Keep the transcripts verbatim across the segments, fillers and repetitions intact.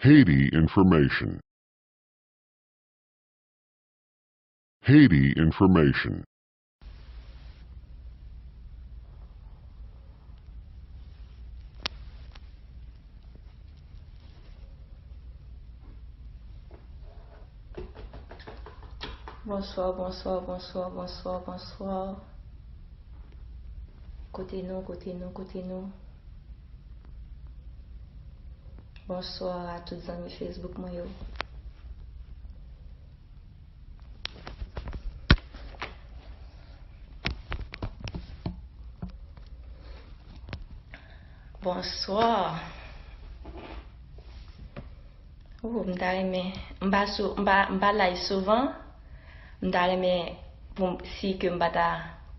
Haiti information. Haiti information. Bonswa, bonswa, bonswa, bonswa, bonswa. Kote nou, kote nou, kote nou? Bonswa a tout zanmi Facebook mwen yo. Bonswa. Oh, m ta renmen, m pa sou, m pa, m pa live souvan. M ta renmen pou m, si ke m pa ta,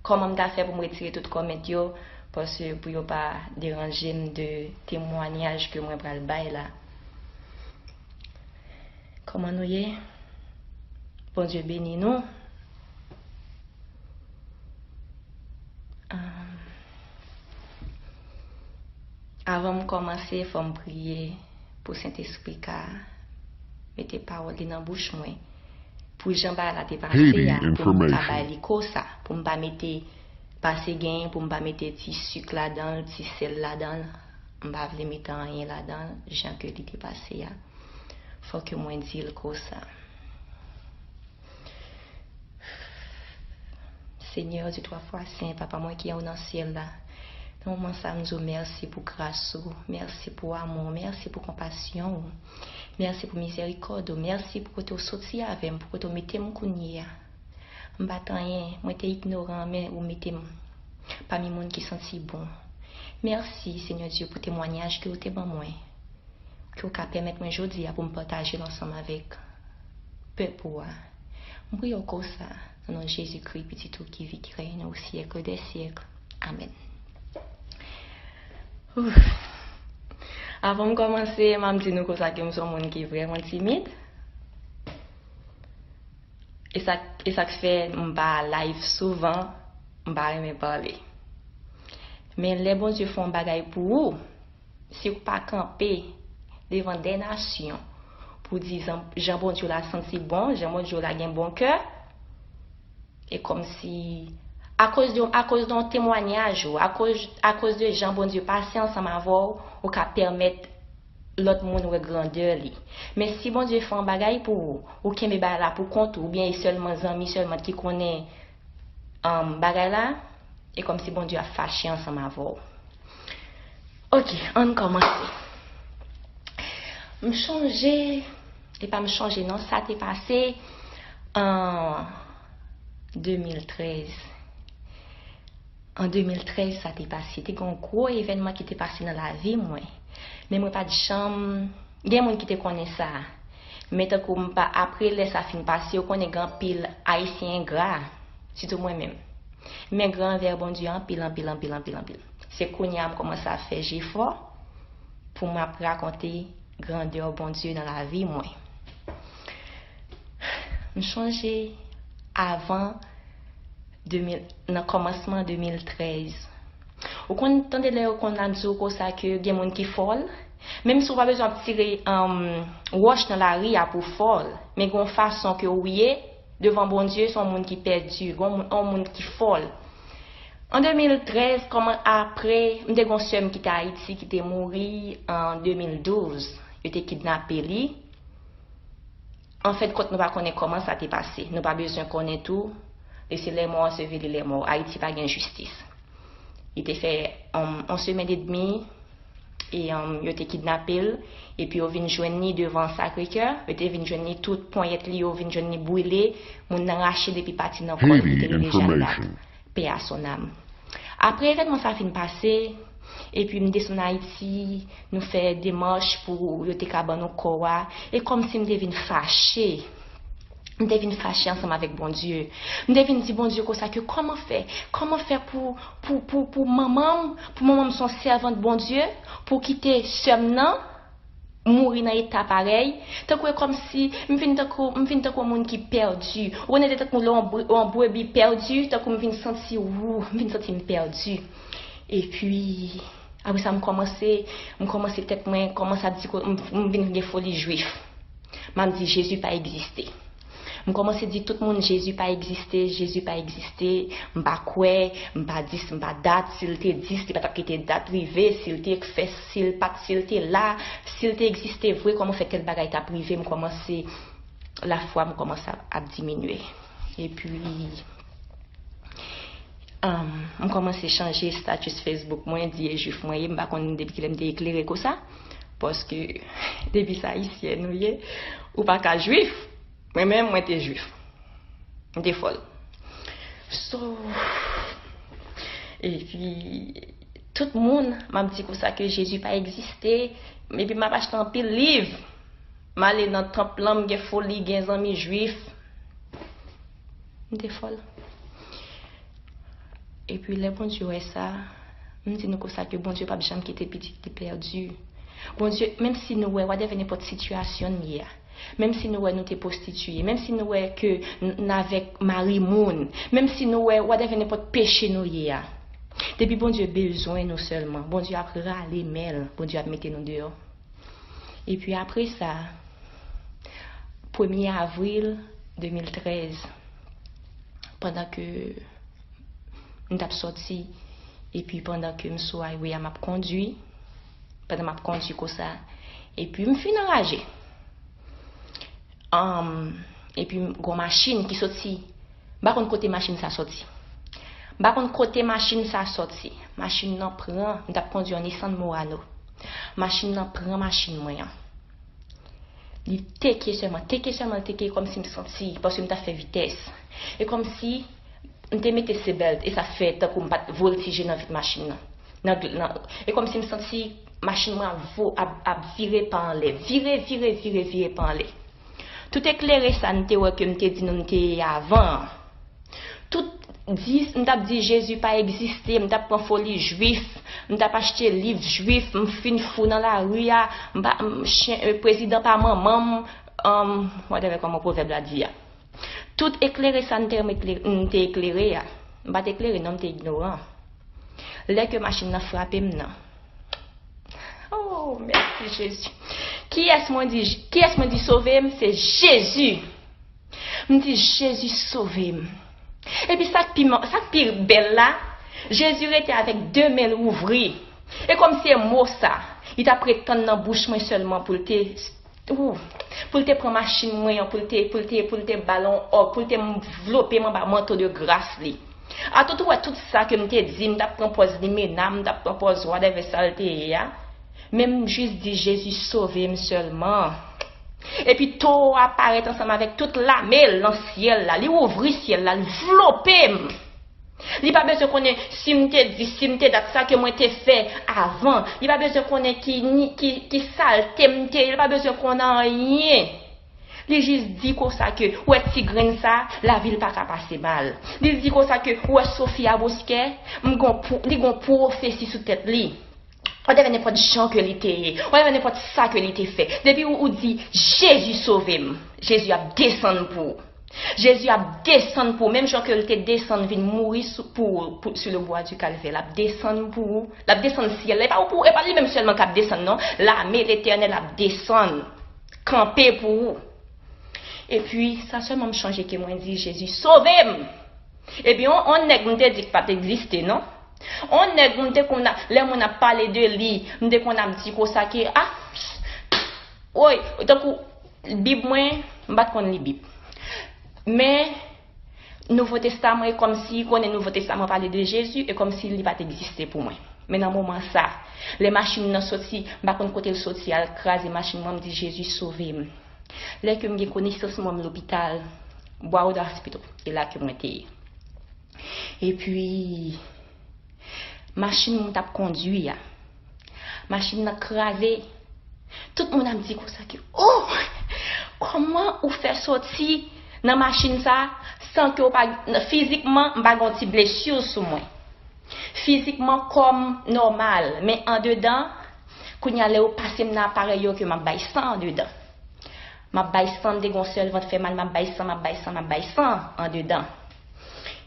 kòman m ta fè pou m retire tout kòmèt yo, paske pou yo pa deranje m de temwanyaj ke mwen pral bay la. Kòman nou ye? Bondye beni nou. Ahn, avan m kòmanse, fò m priye pou Sentespri ka mete pawòl li nan bouch mwen. Pou jan bagay la te pase a, pou m ka bay li konsa, pou m pa mete pase gen, pou m pa mete ti sik ladan l, ti sèl ladan l. M pa vle mete anyen ladan l, jan ke li te pase a. Fò ke mwen di l konsa. Senyè, Dye twa fwa sen, Papa mwen ki anwo nan syèl la, nan moman sa, m di w mèsi pou gras ou, mèsi pou amou w, mèsi pou konpasyon ou, mèsi pou mizèrikòd ou, mèsi pou kote w soti avè m, pou kote w mete m kounye a. M pa t anyen, mwen te ignoran, men ou mete m pami moun ki santi bon. Mèsi, Senyè Dye, pou temwanyaj ke w te ban mwen, ke w ka pèmèt mwen jodi a pou m pataje l ansanm avèk pèp ou a. M priye w konsa, nan non Jezikri, Pitit ou ki viv, ki règne au siècle des siècles. Amèn. Ouf. Avan m kòmanse, m ap di nou konsa ke m se yon moun ki vrèman timid. E sa, e sa k fè m pa live souvan, m pa renmen pale. Men lè Bondye fè yon bagay pou ou, si w pa kanpe devan de nasyon pou di jan, jan Bondye w la santi bon, jan Bondye w la gen bon kè, e kòmsi akoz de, akoz de yon temwanyaj ou, akoz, akoz de jan Bondye pase ansanm avè w, ou ka pèmèt lòt moun wè grandè li. Men si Bondye fè yon bagay pou ou, ou kenbe bagay la pou kont ou, oubyen e sèlman zanmi sèlman ki konnen, um, bagay la, e kòmsi Bondye ap fache ansanm avè w. Ok, ann kòmanse. M chonje, e pa m chonje non, sa te pase an de mil trèz. An de mil trèz, sa te pase. Te gen yon gwo evènman ki te pase nan lavi mwen. Men mwen pa t janm, gen moun ki te konnen sa. Men tankou m pa, apre lè sa fin pase, ou konnen gen anpil Ayisyen engra, sitou mwen menm. M engra anvè Bondye anpil, anpil, anpil, anpil, anpil. Se kounye a m kòmanse ap fè jefò pou m ap rakonte grandè Bondye nan lavi mwen. M chonje avan de mil, nan kòmansman de mil trèz. Ou konn tande lè yo konn ap di w konsa ke gen moun ki fòl? Menm si w pa bezwen ap tire, um, wòch nan lari a pou fòl, men gen yon fason ke ou ye devan Bondye, se yon moun ki pèdi, gen yon moun, yon moun ki fòl. An de mil trèz, kòman apre, m te gen yon sè m ki te Ayiti, ki te mouri an de mil douz. Yo te kidnape li. Anfendkont, nou pa konnen kòman sa te pase. Nou pa bezwen konnen tou. Laissez les morts ensevelir leurs morts. Ayiti pa gen jistis. Li te fè, um, yon semèn edmi, e, um, yo te kidnape l, epi yo vin jwenn li devan Sacré-Cœur. Yo te vin jwenn li, tout ponyèt li, yo vin jwenn li brile, moun nan rache depi pati nan kò l, li te rele Jeanne d'Arc. Paix à son âme. Apre evènman sa fin pase, epi m desann Ayiti, nou fè demach pou yo te ka ban nou kò a, e kòmsi m te vin fache. M te vin fache ansanm avèk Bondye. M te vin di Bondye konsa ke kòman fè, kòman fè pou, pou, pou, pou manman m, pou manman m se yon sèvant Bondye, pou kite sè m nan, mouri nan eta parèy, tankou e kòmsi m vin tankou, m vin tankou yon moun ki pèdi. Ou konnen, te tankou lè yon bre-, yon brebi pèdi, tankou m vin santi, wou, m vin santi m pèdi. Epi, Apre sa, m kòmanse, m kòmanse tèt mwen kòmanse ap di, m, m vin gen foli jwif. M ap di, Jezi pa egziste. M kòmanse di tout moun, Jezi pa egziste, Jezi pa egziste. M pa kwè, m pa di, m pa dat. Si l te egziste, li pa t ap kite dat rive. Si l te fè, si l pa t, si l te la, si l te egziste vre, kòman fè tèl bagay t ap rive? M kòmanse, lafwa m kòmanse ap, ap diminye. Epi, um, m kòmanse chanje status Facebook mwen, di e jwif mwen ye, m pa konn depi kilè m te eklere konsa. Paske depi se ayisyen nou ye, ou pa ka jwif. Mwen menm, mwen te jwif. M te fòl. So, epi, tout moun, m ap di konsa ke Jezi pa egziste. Epi, m ap achte anpil liv. M ale nan tanp lan, m gen foli, gen zanmi jwif. M te fòl. Epi, lè Bondye wè sa, m di nou konsa ke Bondye p ap janm kite pitit li pèdi. Bondye, menm si nou wè, whatever nenpòt sitiyasyon n ye a, menm si nou wè nou te pwostitiye, menm si nou wè ke n, n avèk mari moun, menm si nou wè, whatever nenpòt peche nou ye a, depi Bondye bezwen nou sèlman, Bondye ap rale men l, Bondye ap mete nou deyò. Epi apre sa, premye avril de mil trèz, pandan ke m t ap sòti, epi pandan ke m sou highway a, m ap kondwi, pandan m ap kondwi konsa, epi m fin anraje. Anm, epi m gon machin ki soti. M pa konn kote machin sa soti. M pa konn kote machin sa soti. Machin nan pran, m t ap kondwi yon Nissan Murano. Machin nan pran machin mwen an. Li teke sèlman, teke sèlman, li teke kòmsi m santi, paske m t ap fè vitès. E kòmsi m te mete sebèlt, e sa fè tankou m pa t voltije nan vit machin nan. Nan, nan, e kòmsi m santi machin mwen ap, vo, ap, ap vire pa anlè. Vire, vire, vire, vire pa anlè. Tout eklere sa n te wè ke m te di nou n te ye avan an. Tout di, m t ap di Jezi pa egziste, m t ap pran foli jwif, m t ap achte liv jwif, m fin fou nan lari a, m pa, m, chen, e, prezidan pa manman m, um, whatever kòman pwovèb la di a. Tout eklere sa n te, m te eklere a, m pa t eklere non, m te ignoran. Lè ke machin nan frape m nan. Oh, mèsi Jezi. Kiyès mwen di, kiyès mwen di sove m? Se Jezi. M di, Jezi sove m. Epi sa k pi, sa k pi bèl la, Jezi rete avèk de men l ouvri. E kòmsi e mo sa, li t ap ret tann nan bouch mwen sèlman pou l te, ou, pou l te pran machin mwen an, pou l te, pou l te, pou l te ba l yon òg, pou l te vlope m anba manto de gras li. Atout ou wè tout sa ke m te di, m t ap pran pòz limena, m t ap pran pòz whatever sa l te ye a. Men m jis di, Jezi sove m sèlman. Epi towo a parèt ansanm avèk tout lame l nan syèl la. Li ouvri syèl la, li vlope m. Li pa bezwen konnen si m te di, si m te dat, sa ke mwen te fè avan. Li pa bezwen konnen ki, ki, ki salte m te ye. Li pa bezwen konnen anyen. Li jis di konsa ke, ou wè ti grenn sa, lavi l pa ka pase mal. Li di konsa ke, ou wè Sofia Bosquet, m gon pou, li gon pwofesi sou tèt li. Whatever nenpòt jan ke li te ye, whatever nenpòt sa ke li te fè. Depi ou, ou di, Jezi sove m, Jezi ap desann pou ou. Jezi ap desann pou ou. Menm jan ke l te desann vin mouri sou, pou ou, pou, sou le bwa di Kalvè, l ap desann pou ou. L ap desann syèl la. E pa ou pou, e pa li menm sèlman k ap desann, non. Lame Letènèl ap desann. Kanpe pou ou. Epi, sa sèlman m chonje ke mwen di, Jezi, sove m! Epi, on, on nèg m te di k pa t egziste, non? On nèg m te konn ap, lè moun ap pale de li, m te konn ap di konsa ke, ah, woy, tankou Bib mwen, m pa t konn li Bib. Men, Nouvo Testaman, e kòmsi, konnen Nouvo Testaman pale de Jezi, e kòmsi li pa t egziste pou mwen. Men nan moman sa, lè machin nan soti, m pa konn kote l soti, al kraze machin mwen, m di, Jezi, sove m. Lè ke m gen konesans mwen, m lopital, Broward Hospital, e la ke mwen te ye. Epi, machin mwen t ap kondwi a, machin nan kraze. Tout moun ap di konsa ke, oh, kòman ou fè soti nan machin sa san ke w pa, fizikman, m pa gen yon ti blesi sou mwen. Fizikman, kò m nòmal, men andedan, kounye a lè yo pase m nan aparèy yo ke m ap bay san andedan. M ap bay san, m te gen yon sèl vant fè mal, m ap bay san, m ap bay san, m ap bay san andedan.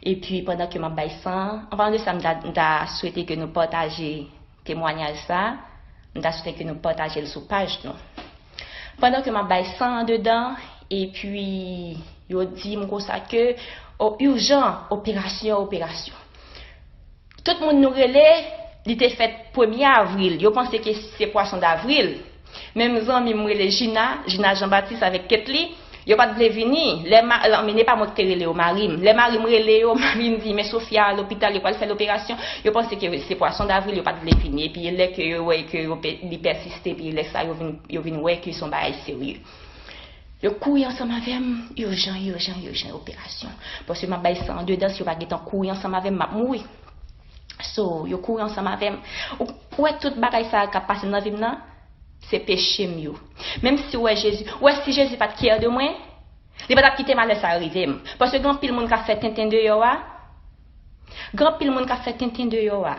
Epi pandan ke m ap bay san, an palan de sa, m ta, m ta swete ke nou pataje temwanyaj sa, m ta swete ke nou pataje l sou paj nou. Pandan ke m ap bay san andedan, epi yo di m konsa ke, o, ijan, operasyon, operasyon. Tout moun nou rele, li te fèt premye avril. Yo panse ke se pwason davril. Menm zanmi m rele Gina, Gina Jean Baptiste avèk Ketly, yo pa t vle vini. Lè ma, la, men se pa mwen ki te rele yo, mari m. Lè mari m rele yo, mari m di, "Men Sofia lopital, yo pral fè l operasyon." Yo panse ke se pwason davril, yo pa t vle vini. Epi lè ke yo wè ke yo pe, li pèsiste, epi lè sa yo vin, yo vin wè ke se yon bagay serye. Yo kouri ansanm avè m, ijan, ijan, ijan, operasyon. Paske m ap bay san andedan, si yo pa gentan kouri ansanm avè m, m ap mouri. So, yo kouri ansanm avè m. Ou, ou wè tout bagay sa k ap pase nan vi m nan, se peche m yo. Menm si w wè Jezi, ou wè si Jezi pa t care de mwen, li pa t ap kite malè sa rive m. Paske gen anpil moun k ap fè tenten deyò a. Gen anpil moun k ap fè tenten deyò a.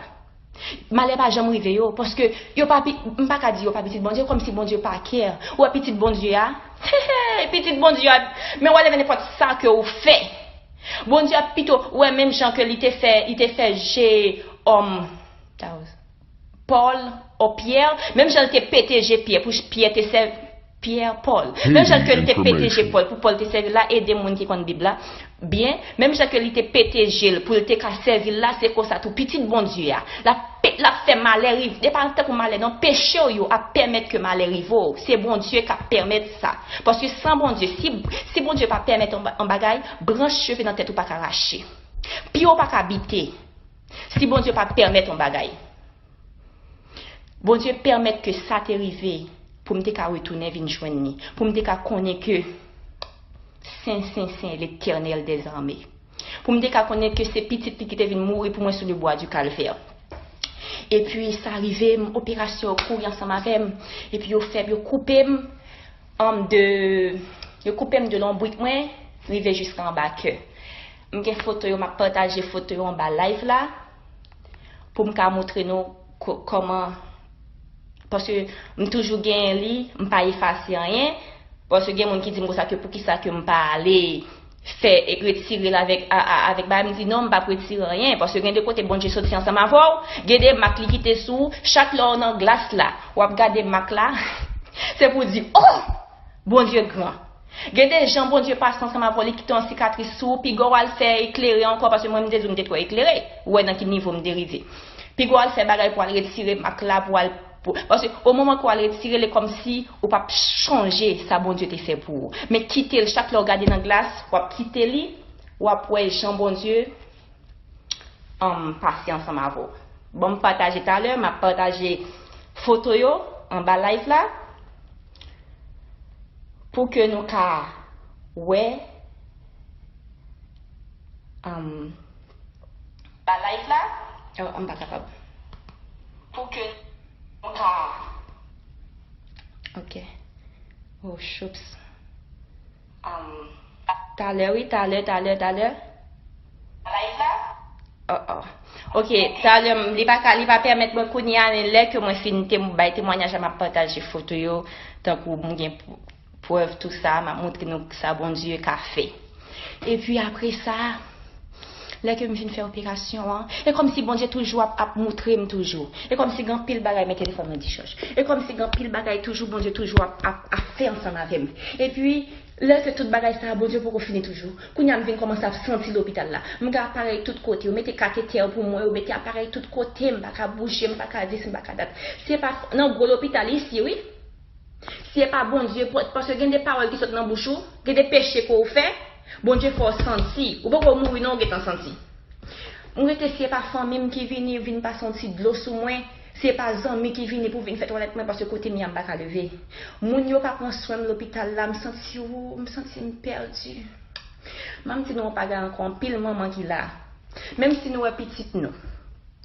Malè pa janm rive yo, paske yo pa pi, m pa ka di yo pa pitit Bondye, kòmsi Bondye pa care. Ou wè pitit Bondye a, pitit Bondye a, men w aleve nenpòt sa ke ou fè. Bondye ap pito, ou wè menm jan ke li te fè, li te fè je, um, Pòl, o Pyè, menm jan li te pete je Pyè, pou Pyè te sè, Pyè, Pòl. Menm jan ke li te pete je Pòl, pou Pòl te sèvi l la, ede moun ki konn Bib la byen. Menm jan ke li te pete je l pou l te ka sèvi l la, se konsa tou pitit Bondye a. L ap pe, l ap fè malè rive. E pa tankou malè non, peche w yo ap pèmèt ke malè rive w. Se Bondye k ap pèmèt sa. Paske san Bondye, si, si Bondye pa pèmèt yon ba, yon bagay, branch cheve nan tèt ou pa ka rache. Pye w pa ka bite. Si Bondye pa pèmèt yon bagay. Bondye pèmèt ke sa te rive pou m te ka retounen vin jwenn li, pou m te ka konnen ke Sen, Sen, Sen, Letènèl dèzame, pou m te ka konnen ke se pitit li ki te vin mouri pou mwen sou le bwa di Kalvè. Epi sa rive m, operasyon yo kouri ansanm avè m, epi yo fè m, yo koupe m, um, de, yo koupe m de lonbrik mwen, rive jiska anba kè. M gen foto yo, m ap pataje foto yo anba live la, pou m ka montre nou ko, kòman, paske m toujou genyen li, m pa efase anyen, paske gen moun ki di m konsa ke poukisa ke m pa ale fè, e, retire l avèk, a, a, avèk bagay, m di non, m p ap retire anyen, paske gen de kote Bondye soti ansanm avè w, gen de mak li kite sou ou, chak lè w nan glas la, w ap gade mak la, se pou w di, oh! Bondye gran. Gen de jan Bondye pase ansanm avè w, li kite yon sikatris sou ou, piga w al fè eklere ankò, paske mwen, m te di w m te twò eklere. Ou wè nan ki nivo m te rive. Piga w al fè bagay pou w al retire mak la, pou w al, pou, paske o moman ke w al retire l, e kòmsi ou p ap chonje sa Bondye te fè pou ou. Men kite l, chak lè w gade nan glas, w ap kite li, w ap wè jan Bondye um, pase ansanm avè w. Bon, m pataje talè, m ap pataje foto yo anba live la pou ke nou ka wè, um, anba live la. Oh, m pa kapab. Pou ke nou ka. Ok. Oh, choups. Um, talè, wi, talè, talè, talè. Live la? Oh, oh. Ok, talè, m, li pa ka, li pa pèmèt mwen kounye a, men lè ke mwen fin te, bay temwanyaj la, m ap pataje foto yo, tankou m gen p, prèv tou sa, m ap montre nou sa Bondye ka fè. Epi apre sa, lè ke m fin fè operasyon an, e kòmsi Bondye toujou ap, ap montre m toujou. E kòmsi gen anpil bagay, men telefòn mwen dichòch. E kòmsi gen anpil bagay toujou, Bondye toujou ap, ap, ap fè ansanm avè m. Epi, lè ke tout bagay sa a, Bondye poko fini toujou. Kounye a m vin kòmanse ap santi lopital la. M gen aparèy tout kote, yo mete katetè pou mwen, yo mete aparèy tout kote, m pa ka bouje, m pa ka di, m pa ka dat. Se pa nan gwo lopital isi, wi. Si e pa Bondye, pa, paske gen de pawòl ki sot nan bouch ou, gen de peche ke w fè, Bondye fè w santi. Ou poko mouri non, ou gentan santi. M rete, si e pa fanmi m ki vini, vin pase yon ti dlo sou mwen, si e pa zanmi ki vini pou vin fè twalèt mwen, paske kote m ye a m pa ka leve. Moun yo pa pran swen m lopital la, m santi, ou, m santi m pèdi. M ap di nou yon bagay ankò, anpil manman ki la. Menm si nou wè pitit nou,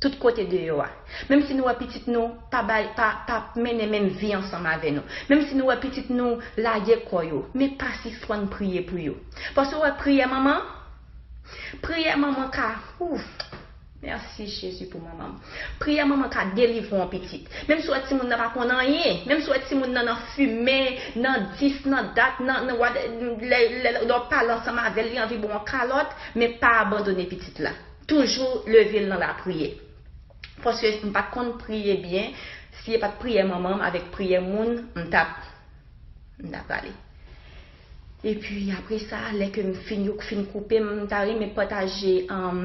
tout kote deyò a. Menm si nou wè pitit nou pa bay, pa, pa mennen menm vi ansanm avè nou. Menm si nou wè pitit nou lage kò yo, men pa sispann priye pou yo. Paske w wè priyè manman, priyè manman ka, ouf, mèsi Jezi pou manman m. Priyè manman ka delivre yon pitit. Menm si w wè timoun nan pa konn anyen, menm si w wè timoun nan nan fimen, nan dis, nan dat, nan, nan, lè, lè, lè w pale ansanm avè l, li anvi ba w yon kalòt, men pa abandone pitit la. Toujou leve l nan lapriyè. Paske m pa t konn priye byen. Si e pa t priyè manman m avèk priyè moun, m t ap, m t ap prale. Epi apre sa, lè ke m fin, yo fin koupe m, m ta renmen pataje, um,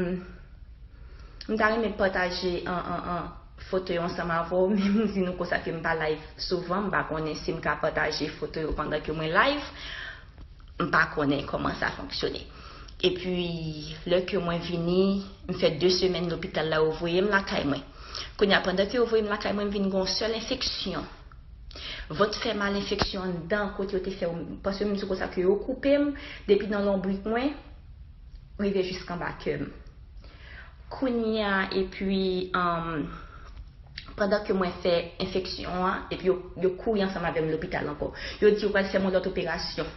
m ta renmen pataje an, an, an, foto yo ansanm avè w, men m di nou konsa ke m pa live souvan, m pa konnen si m ka pataje foto yo pandan ke mwen live. M pa konnen kòman sa fonksyone. Epi, lè ke mwen vini, m fè de semèn lopital la, yo voye m lakay mwen. Kounye a, pandan ke yo voye m lakay mwen, m vin gen yon sèl enfeksyon. Vant fè mal, enfeksyon anndan, kote yo te fè w, paske m di konsa ke yo koupe m, depi nan lonbrik mwen, rive jiskanba kè m. Kounye a, epi, um, pandan ke mwen fè enfeksyon an, epi yo, yo kouri ansanm avè m lopital ankò. Yo di yo pral fè m yon lòt operasyon.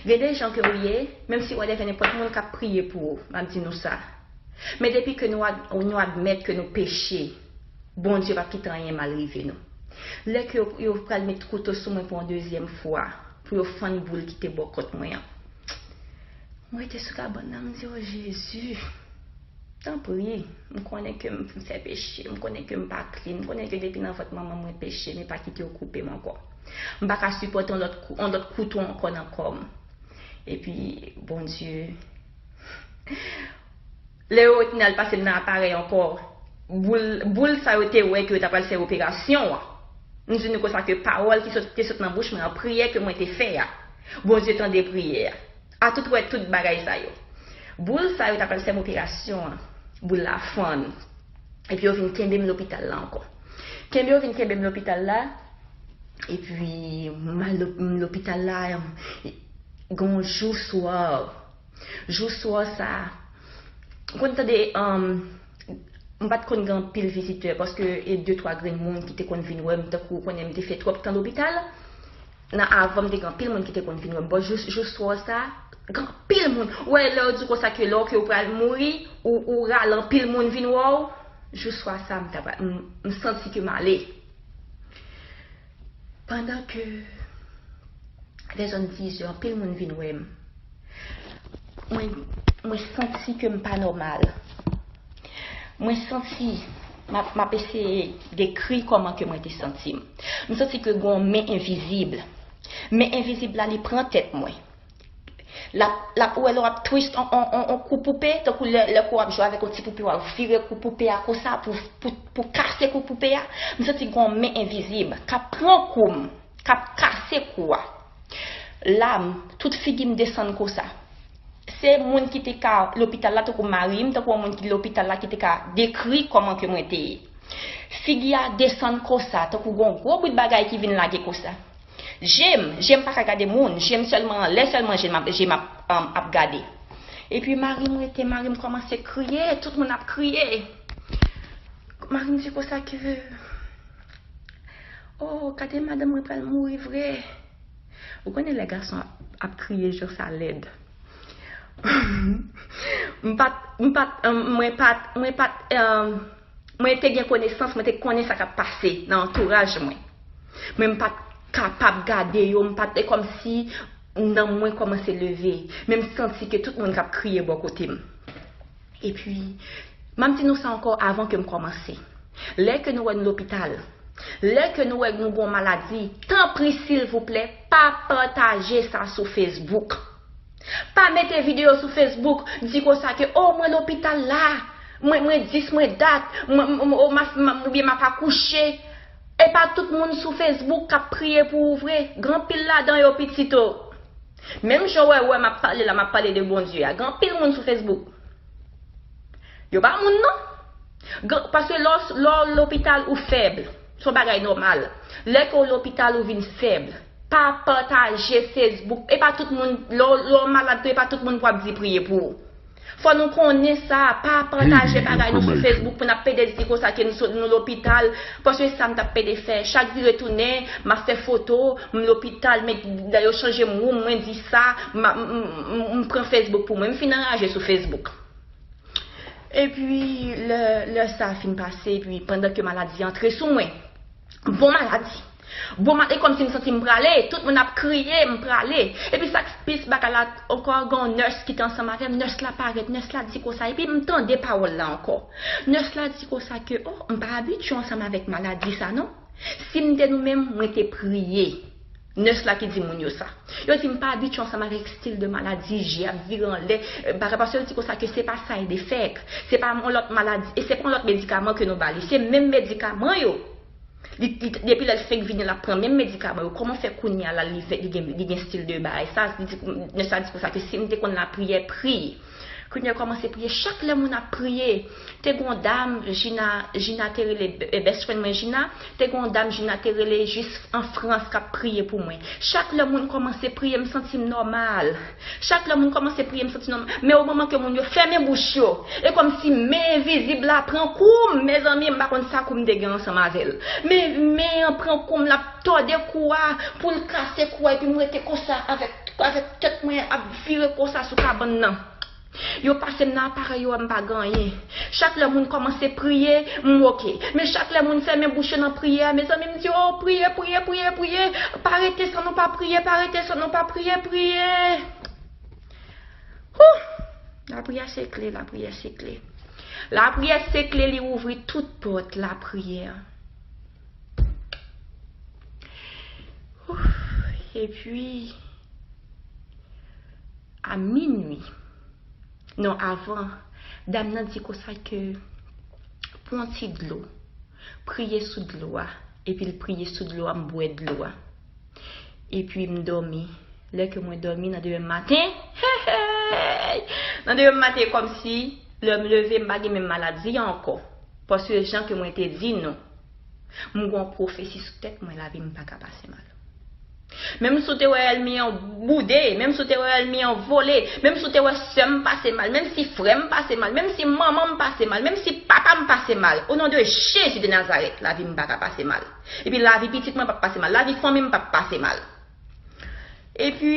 Gen de jan ke w ye, menm si w alève nenpòt moun k ap priye pou ou, m ap di nou sa. Men depi ke nou, ad, nou admèt ke nou peche, Bondye p ap kite anyen mal rive nou. Lè ke yo, yo pral met kouto sou mwen pou yon dezyèm fwa, pou yo fann boul ki te bò kòt mwen an. Mwen rete sou kabann nan, m di, "O Jezi, tanpri, m konnen ke m fè peche, m konnen ke m pa clean, m konnen ke depi nan vant manman mwen peche, men pa kite yo koupe m ankò. M pa ka sipòte yon lòt kou, yon lòt kouto ankò nan kò m." Epi, Bondye, lè yo retounen al pase m nan aparèy ankò, boul, boul sa yo te wè ke yo ta pral fè operasyon an. M di nou konsa ke pawòl ki sot, te sot nan bouch mwen an, priyè ke mwen te fè a, Bondye tande priyè a. A tout wè tout bagay sa yo. Boul sa yo ta pral fè m operasyon an, boul la fann. Epi yo vin kenbe m lopital la ankò. Kenbe yo vin kenbe m lopital la, epi m al lop-, m lopital la, em, gon jou swa, jou swa sa, ou konn tande, em, m pa t konn gen anpil vizitè, paske e de twa grenn moun ki te konn vin wè m, tankou ou konnen m te fè twòp tan lopital. Nan avan m te gen anpil moun ki te konn vin wè m. Bon, jou, jou swa sa, gen anpil moun. Ou wè, lè yo di konsa ke lè w ke w pral mouri, ou, ou rale anpil moun vin wè w. Jou swa sa, m ta pral, m, m santi ke m ale. Pandan ke lè zòn dizè, anpil moun vin wè m. Mwen, mwen santi ke m pa nòmal. Mwen santi, m ap, m ap eseye dekri kòman ke mwen te santi m. M santi ke gon men envizib. Men envizib la, li pran tèt mwen. L ap, l ap, ou wè lè w ap twist on, on, on, on kou poupe, tankou lè, lè ke w ap jwe avèk on ti poupe, w ap vire kou poupe a konsa pou, pou, pou kase kou poupe a. M santi gon men envizib k ap pran kou m, k ap kase kou a. Lam, tout figi m desann konsa. Se moun ki te ka lopital la, tankou mari m, tankou yon moun ki lopital la ki te ka dekri kòman ke mwen te ye. Figi a desann konsa, tankou gon gwo bout bagay ki vin lage konsa. Je m, je m pa ka gade moun, je m sèlman anlè, sèlman je m ap, je m ap, um, ap gade. Epi mari m rete, mari m kòmanse kriye, tout moun ap kriye. Mari m di konsa ke, "Oh, gade madanm mwen pral mouri vre." Ou konnen lè gason ap, ap kriye jan sa lèd. M pa t, m pa t, um, mwen pa t, mwen pa t, um, mwen te gen konesans, mwen te konnen sa k ap pase nan antouraj mwen. Men m pa t kapab gade yo, m pa t, e kòmsi nanm mwen kòmanse leve. Men m santi ke tout moun k ap kriye bò kote m. Epi, m ap di nou sa ankò avan ke m kòmanse. Lè ke nou wè nou lopital, lè ke nou wè nou gon maladi, tanpri, silvouplè, pa pataje sa sou Facebook. Pa mete videyo sou Facebook, di konsa ke, "Oh, mwen lopital la, mwen, mwen dis, mwen dat, mwen, mwen, mwen, oubyen m ap akouche." E pa tout moun sou Facebook k ap priye pou ou vre. Gen anpil ladan yo pitit o. Menm jan w wè, wè m ap pale la, m ap pale de Bondye a. Gen anpil moun sou Facebook. Yo pa moun non. Gen, paske lè w, lè w lopital ou fèb. Se yon bagay nòmal. Lè ke w lopital ou vin fèb. Pa pataje Facebook. E pa tout moun, lè w, lè w malad tou, e pa tout moun pou ap di priye pou ou. Fò nou konnen sa, pa pataje bagay nou sou Facebook pou n ap pede di konsa ke nou sot, nou lopital, paske sa m t ap pede fè. Chak vire tounen, m ap fè foto, m lopital, men lè yo chanje m woum, mwen di sa, m, m, m, m pran Facebook pou mwen. M fin anraje sou Facebook. Epi, lè, lè sa fin pase, epi pandan ke maladi antre sou mwen, bon maladi, Bon, m, e kòmsi m santi m prale, tout moun ap kriye, m prale. Epi sa k plis bagay la ankò, gen yon nurse ki te ansanm avè m, nurse la parèt, nurse la di konsa, epi m tande pawòl la ankò. Nurse la di konsa ke, oh, m pa abitye ansanm avèk maladi sa non. Si m te nou menm, mwen te priye. Nurse la ki di moun yo sa. Yo di m pa abitye ansanm avèk stil de maladi, je ap vire anlè, bagay, paske yo di konsa ke se pa side effect, se pa yon lòt maladi, e se pa yon lòt medikaman ke nou ba li, se menm medikaman yo. Li, li, depi lè l fenk vini, l ap pran menm medikaman yo. Kòman fè kounye a la, li, li gen, li gen stil de bagay sa? Li di, nèg sa di konsa ke si m te konn lapriyè, priye. Kounye a, kòmanse priye. Chak lè moun ap priye, te gen yon dam, Gina, Gina te rele, eh, best friend mwen Gina, te gen yon dam, Gina te rele jis an Frans k ap priye pou mwen. Chak lè moun kòmanse priye, m santi m nòmal. Chak lè moun kòmanse priye, m santi nòmal. Men o moman ke moun yo fèmen bouch yo, e kòmsi men envizib la pran kou m, mezanmi, m pa konn sa kou m te gen ansanm avè l. Men men an pran kou m, l ap tòde kou a pou l kase kou a, epi m rete konsa avèk, avèk tèt mwen ap vire konsa sou kabann nan. Yo pase m nan aparèy yo, m pa gen anyen. Chak lè moun kòmanse priye, m oke. Men chak lè moun fèmen bouch yo nan priyè, mezanmi, m di, oh, priye, priye, priye, priye. Pa rete san nou pa priye, pa rete san nou pa priye, priye. Hou! Lapriyè se kle, lapriyè se kle. Lapriyè se kle, li ouvri tout pòt lapriyè. Hou! Epi, a minwi, non, avan, dam nan di konsa ke pran ti dlo, priye sou dlo a, epi l priye sou dlo a, m bwè dlo a. Epi m dòmi. Lè ke mwen dòmi, nan demen maten, hey, hey! Nan demen maten, e kòmsi lè m leve, m pa gen menm maladi a ankò. Paske jan ke mwen te di nou, m gen yon pwofesi sou tèt mwen, lavi m pa ka pase mal. Menm si w te wè ènmi an boude, menm si w te wè ènmi an vole, menm si w te wè sè m pase mal, menm si frè m pase mal, menm si manman m pase mal, menm si papa m pase mal, o non de Jezi de Nazarèt, lavi m pa ka pase mal. Epi lavi pitit mwen p ap pase mal, lavi fanmi m p ap pase mal. Epi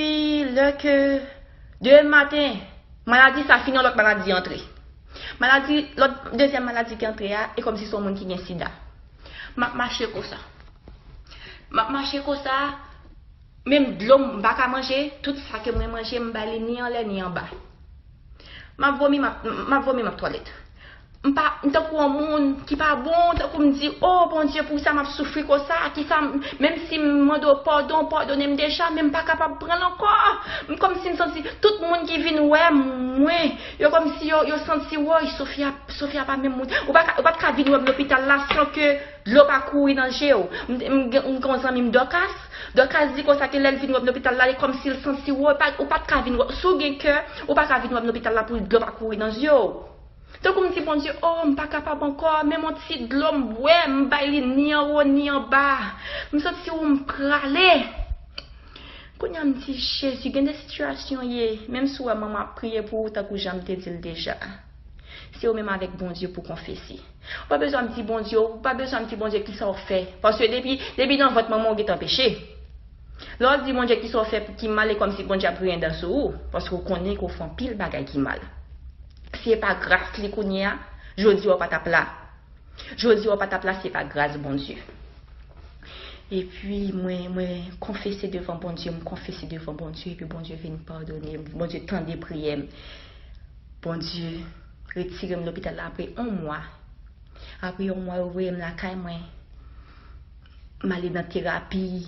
lè ke demen maten, maladi sa fini, yon lòt maladi antre. Maladi, lòt, dezyèm maladi ki antre a, e kòmsi se yon moun ki gen sida. M ap mache konsa. M ap mache konsa, menm dlo m pa ka manje, tout sa ke mwen manje, m bay li ni anlè ni anba. M ap vomi, m ap, m ap vomi, m ap twalèt. M pa, m tankou yon moun ki pa bon, tankou m di, oh, Bondye, pou sa m ap soufri konsa, kisa m, menm si m mande w padon, w padone m deja, men m pa kapab pran l ankò. M kòmsi m santi tout moun ki vin wè mwen, yo kòmsi yo, yo santi, woy, Sofia, Sofia pa menm moun. Ou pa ka, ou pa t ka vin wè m lopital la san ke dlo pa kouri nan je w. M, m, m gen yon zanmi m Dòkas. Dòkas di konsa ke lè l vin wè m lopital la, e kòmsi l santi, woy, pa, ou pa t ka vin wè, si w gen kè, ou pa ka vin wè m lopital la pou dlo pa kouri nan je w. Tankou m di Bondye, oh, m pa kapab ankò, menm yon ti dlo m bwè, m bay li ni anwo ni anba. M santi w m prale. Kounye a m di, Jezi, gen de sitiyasyon ye, menm si w wè manman ap priye pou ou, tankou jan m te di l deja. Se ou menm avèk Bondye pou konfese. Ou pa bezwen ap di Bondye, ou pa bezwen ap di Bondye kisa w fè. Paske depi, depi nan vant manman w gentan peche. Lè w di Bondye kisa w fè ki mal, e kòmsi Bondye ap griyen dan sou ou, paske w konnen ke w fè anpil bagay ki mal. Si se pa gras li kounye a, jodi a w pa t ap la. Jodi a w pa t ap la, se pa gras Bondye. Epi mwen, mwen konfese devan Bondye, m konfese devan Bondye, epi Bondye vin padone m, Bondye tande priyè m. Bondye retire m lopital la apre yon mwa. Apre yon mwa, yo voye m lakay mwen. M ale nan terapi,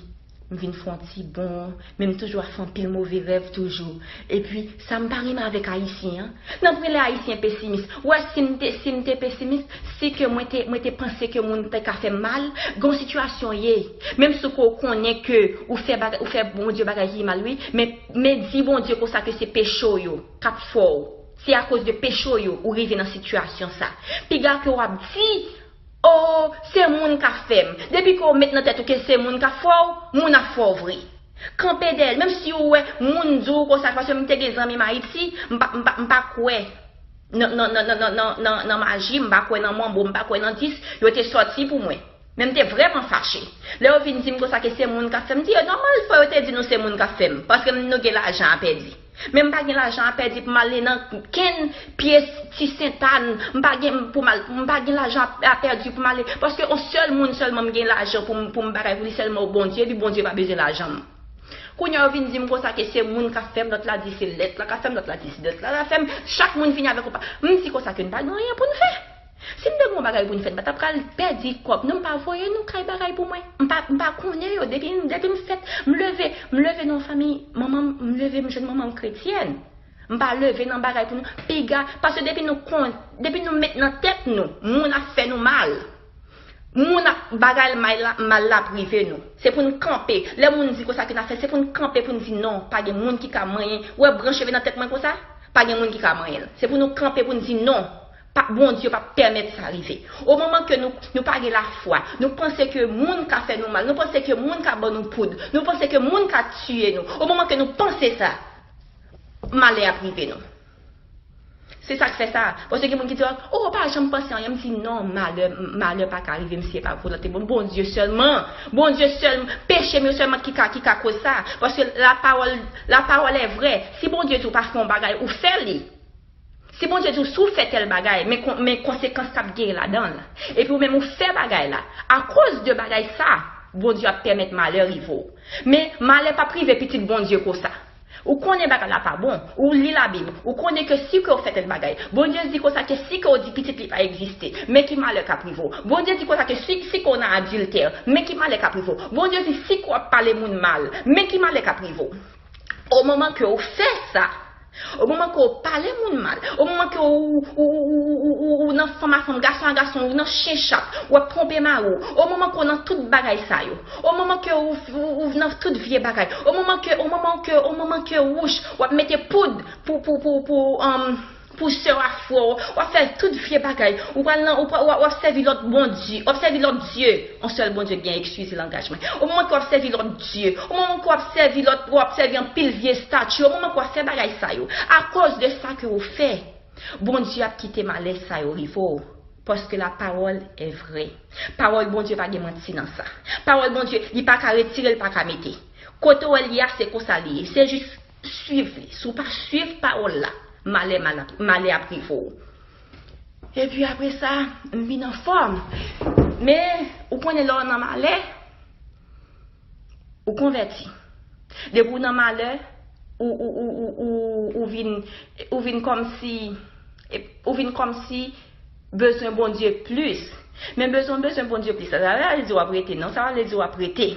m vin fè yon ti bon, men m toujou ap fè anpil move rèv toujou. Epi, sa m pa renmen avèk Ayisyen an, nan premye lè Ayisyen pesimis. Ou wè, si m te, si m te pesimis, si ke mwen te, mwen te panse ke moun te ka fè m mal, gen yon sitiyasyon ye. Menm si ke w konnen ke ou fè bagay, ou fè Bondye bagay ki mal, wi, men, men di Bondye konsa ke se peche w yo k ap fè w. Se akoz de peche w yo ou rive nan sitiyasyon sa. Piga ke w ap di, oh, se moun k ap fè m. Depi ke w met nan tèt ou ke se moun k ap fè w, moun ap fè w vre. Kanpe dèyè l. Menm si w wè moun di w konsa, paske m te gen zanmi m Ayiti, m pa, m pa, m pa kwè nan, nan, nan maji, m pa kwè nan manbo, m pa kwè nan dis, yo te sòti pou mwen. Men m te vrèman fache. Lè yo vin di m konsa ke se moun k ap fè m, m di yo, nòmal, fò yo te di nou se moun k ap fè m, paske m, nou gen lajan a pèdi. Men m pa gen lajan a pèdi pou m ale nan kenn pyès ti Sentàn. M pa gen pou m al, m pa gen lajan a pèdi pou m ale. Paske yon sèl moun sèlman m gen lajan pou m, pou m bagay pou li sèlman Bondye, epi Bondye pa bezwen lajan m. Kounye a yo vin di m konsa ke se moun k ap fè m, lòt la di se lèt la k ap fè m, lòt la di se lèt la k ap fè m. Chak moun vini avèk yon pa. M di konsa ke n pa gen anyen pou n fè. Si n te gen yon bagay pou n fè, n pa t ap pral pèdi kòb. Non, m pa voye nou kay bagay pou mwen. M pa, m pa konnen yo. Depi, depi m fèt, m leve, m leve nan yon fanmi, manman m, m leve, m jwenn manman m kretyèn. M pa leve nan bagay pou nou. Piga, paske depi nou kon, depi nou met nan tèt nou, moun ap fè nou mal. Moun ap, bagay mal la, mal la ap rive nou. Se pou n kanpe. Lè moun di konsa ke n ap fè, se pou n kanpe pou n di non, pa gen moun ki ka manyen. Ou wè branch cheve nan tèt mwen konsa? Pa gen moun ki ka manyen l. Se pou nou kanpe pou n di non. Pa, Bondye p ap pèmèt sa rive. O moman ke nou, nou pa gen lafwa, nou panse ke moun ka fè nou mal, nou panse ke moun ka ban nou poud, nou panse ke moun ka tiye nou. O moman ke nou panse sa, malè ap rive nou. Se sa k fè sa. Paske gen moun ki di, "Oh, ou pa janm panse anyen." M di, "Non, malè, malè pa ka rive m si se pa volonte Bon-, Bondye sèlman. Bondye sèlman. Peche m yo sèlman ki ka, ki ka koz sa." Paske lapawòl, lapawòl è vrè. Si Bondye di w pa fè yon bagay, ou fè li. Si Bondye di w, "Si w fè tèl bagay, men kon-, men konsekans k ap genyen ladan l." Epi ou menm ou fè bagay la. Akoz de bagay sa, Bondye ap pèmèt malè rive w. Men malè p ap rive pitit Bondye konsa. Ou konnen bagay la pa bon, ou li Labib, ou konnen ke si ke w fè tèl bagay, Bondye di konsa ke si ke w di pitit li pa egziste, men ki malè k ap rive w. Bondye di konsa ke si, si ke w nan adiltè, men ki malè k ap rive w. Bondye di si ke w ap pale moun mal, men ki malè k ap rive w. O moman ke w fè sa, o moman ke w pale moun mal, o moman ke w, w, w, w, w, w, w nan fanm a fanm, gason a gason, w nan chen chat, w ap twonpe mari w, o moman ke w nan tout bagay sa yo, o moman ke w, w, w nan tout vye bagay, o moman ke, o moman ke, o moman ke wouch, w ap mete poud pou, pou, pou, pou, um, pou sè w ak frè w, w ap fè tout vye bagay, ou pral nan, ou pral, w ap, w ap sèvi lòt bondye, w ap sèvi lòt dye, yon sèl Bondye k gen, eskize langaj mwen. O moman ke w ap sèvi lòt dye, o moman ke w ap sèvi lòt, w ap sèvi anpil vye estati, o moman ke w ap fè bagay sa yo, akoz de sa ke w fè, Bondye ap kite malè sa yo rive w. Paske la parole est vraie. Pawòl Bondye pa gen manti nan sa. Pawòl Bondye, li pa ka retire, li pa ka mete. Kote w wè l ye a, se konsa li ye. Se jis swiv li. Si w pa swiv pawòl la, malè, malè, malè ap rive w. Epi apre sa, m vin anfòm. Men, ou konnen lè w nan malè, ou konvèti. Depi w nan malè, ou, ou, ou, ou, ou, ou vin, ou vin kòmsi, ou vin kòmsi bezwen Bondye plis. Men bezwen, bezwen Bondye plis la, sa pa vle di w ap rete, non, sa pa vle di w ap rete.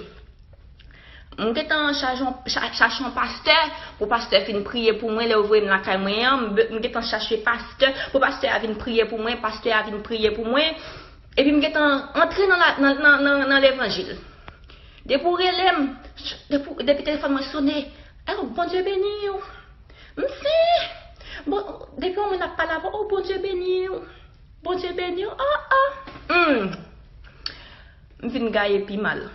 M gentan chache yon, cha-, chache yon pastè, pou pastè vin priye pou mwen, lè yo voye m lakay mwen an, m be-, m gentan chache pastè, pou pastè a vin priye pou mwen, pastè a vin priye pou mwen. Epi m gentan antre nan la, nan, nan, nan, nan levanjil. Depi w rele m, depi, depi telefòn mwen sone, "Oh, Bondye beni w." M si, bon, depi yon moun ap pale avè w, "Oh, Bondye beni w. Bondye beni w." Oh, oh. Hmm. M vin gaye pi mal.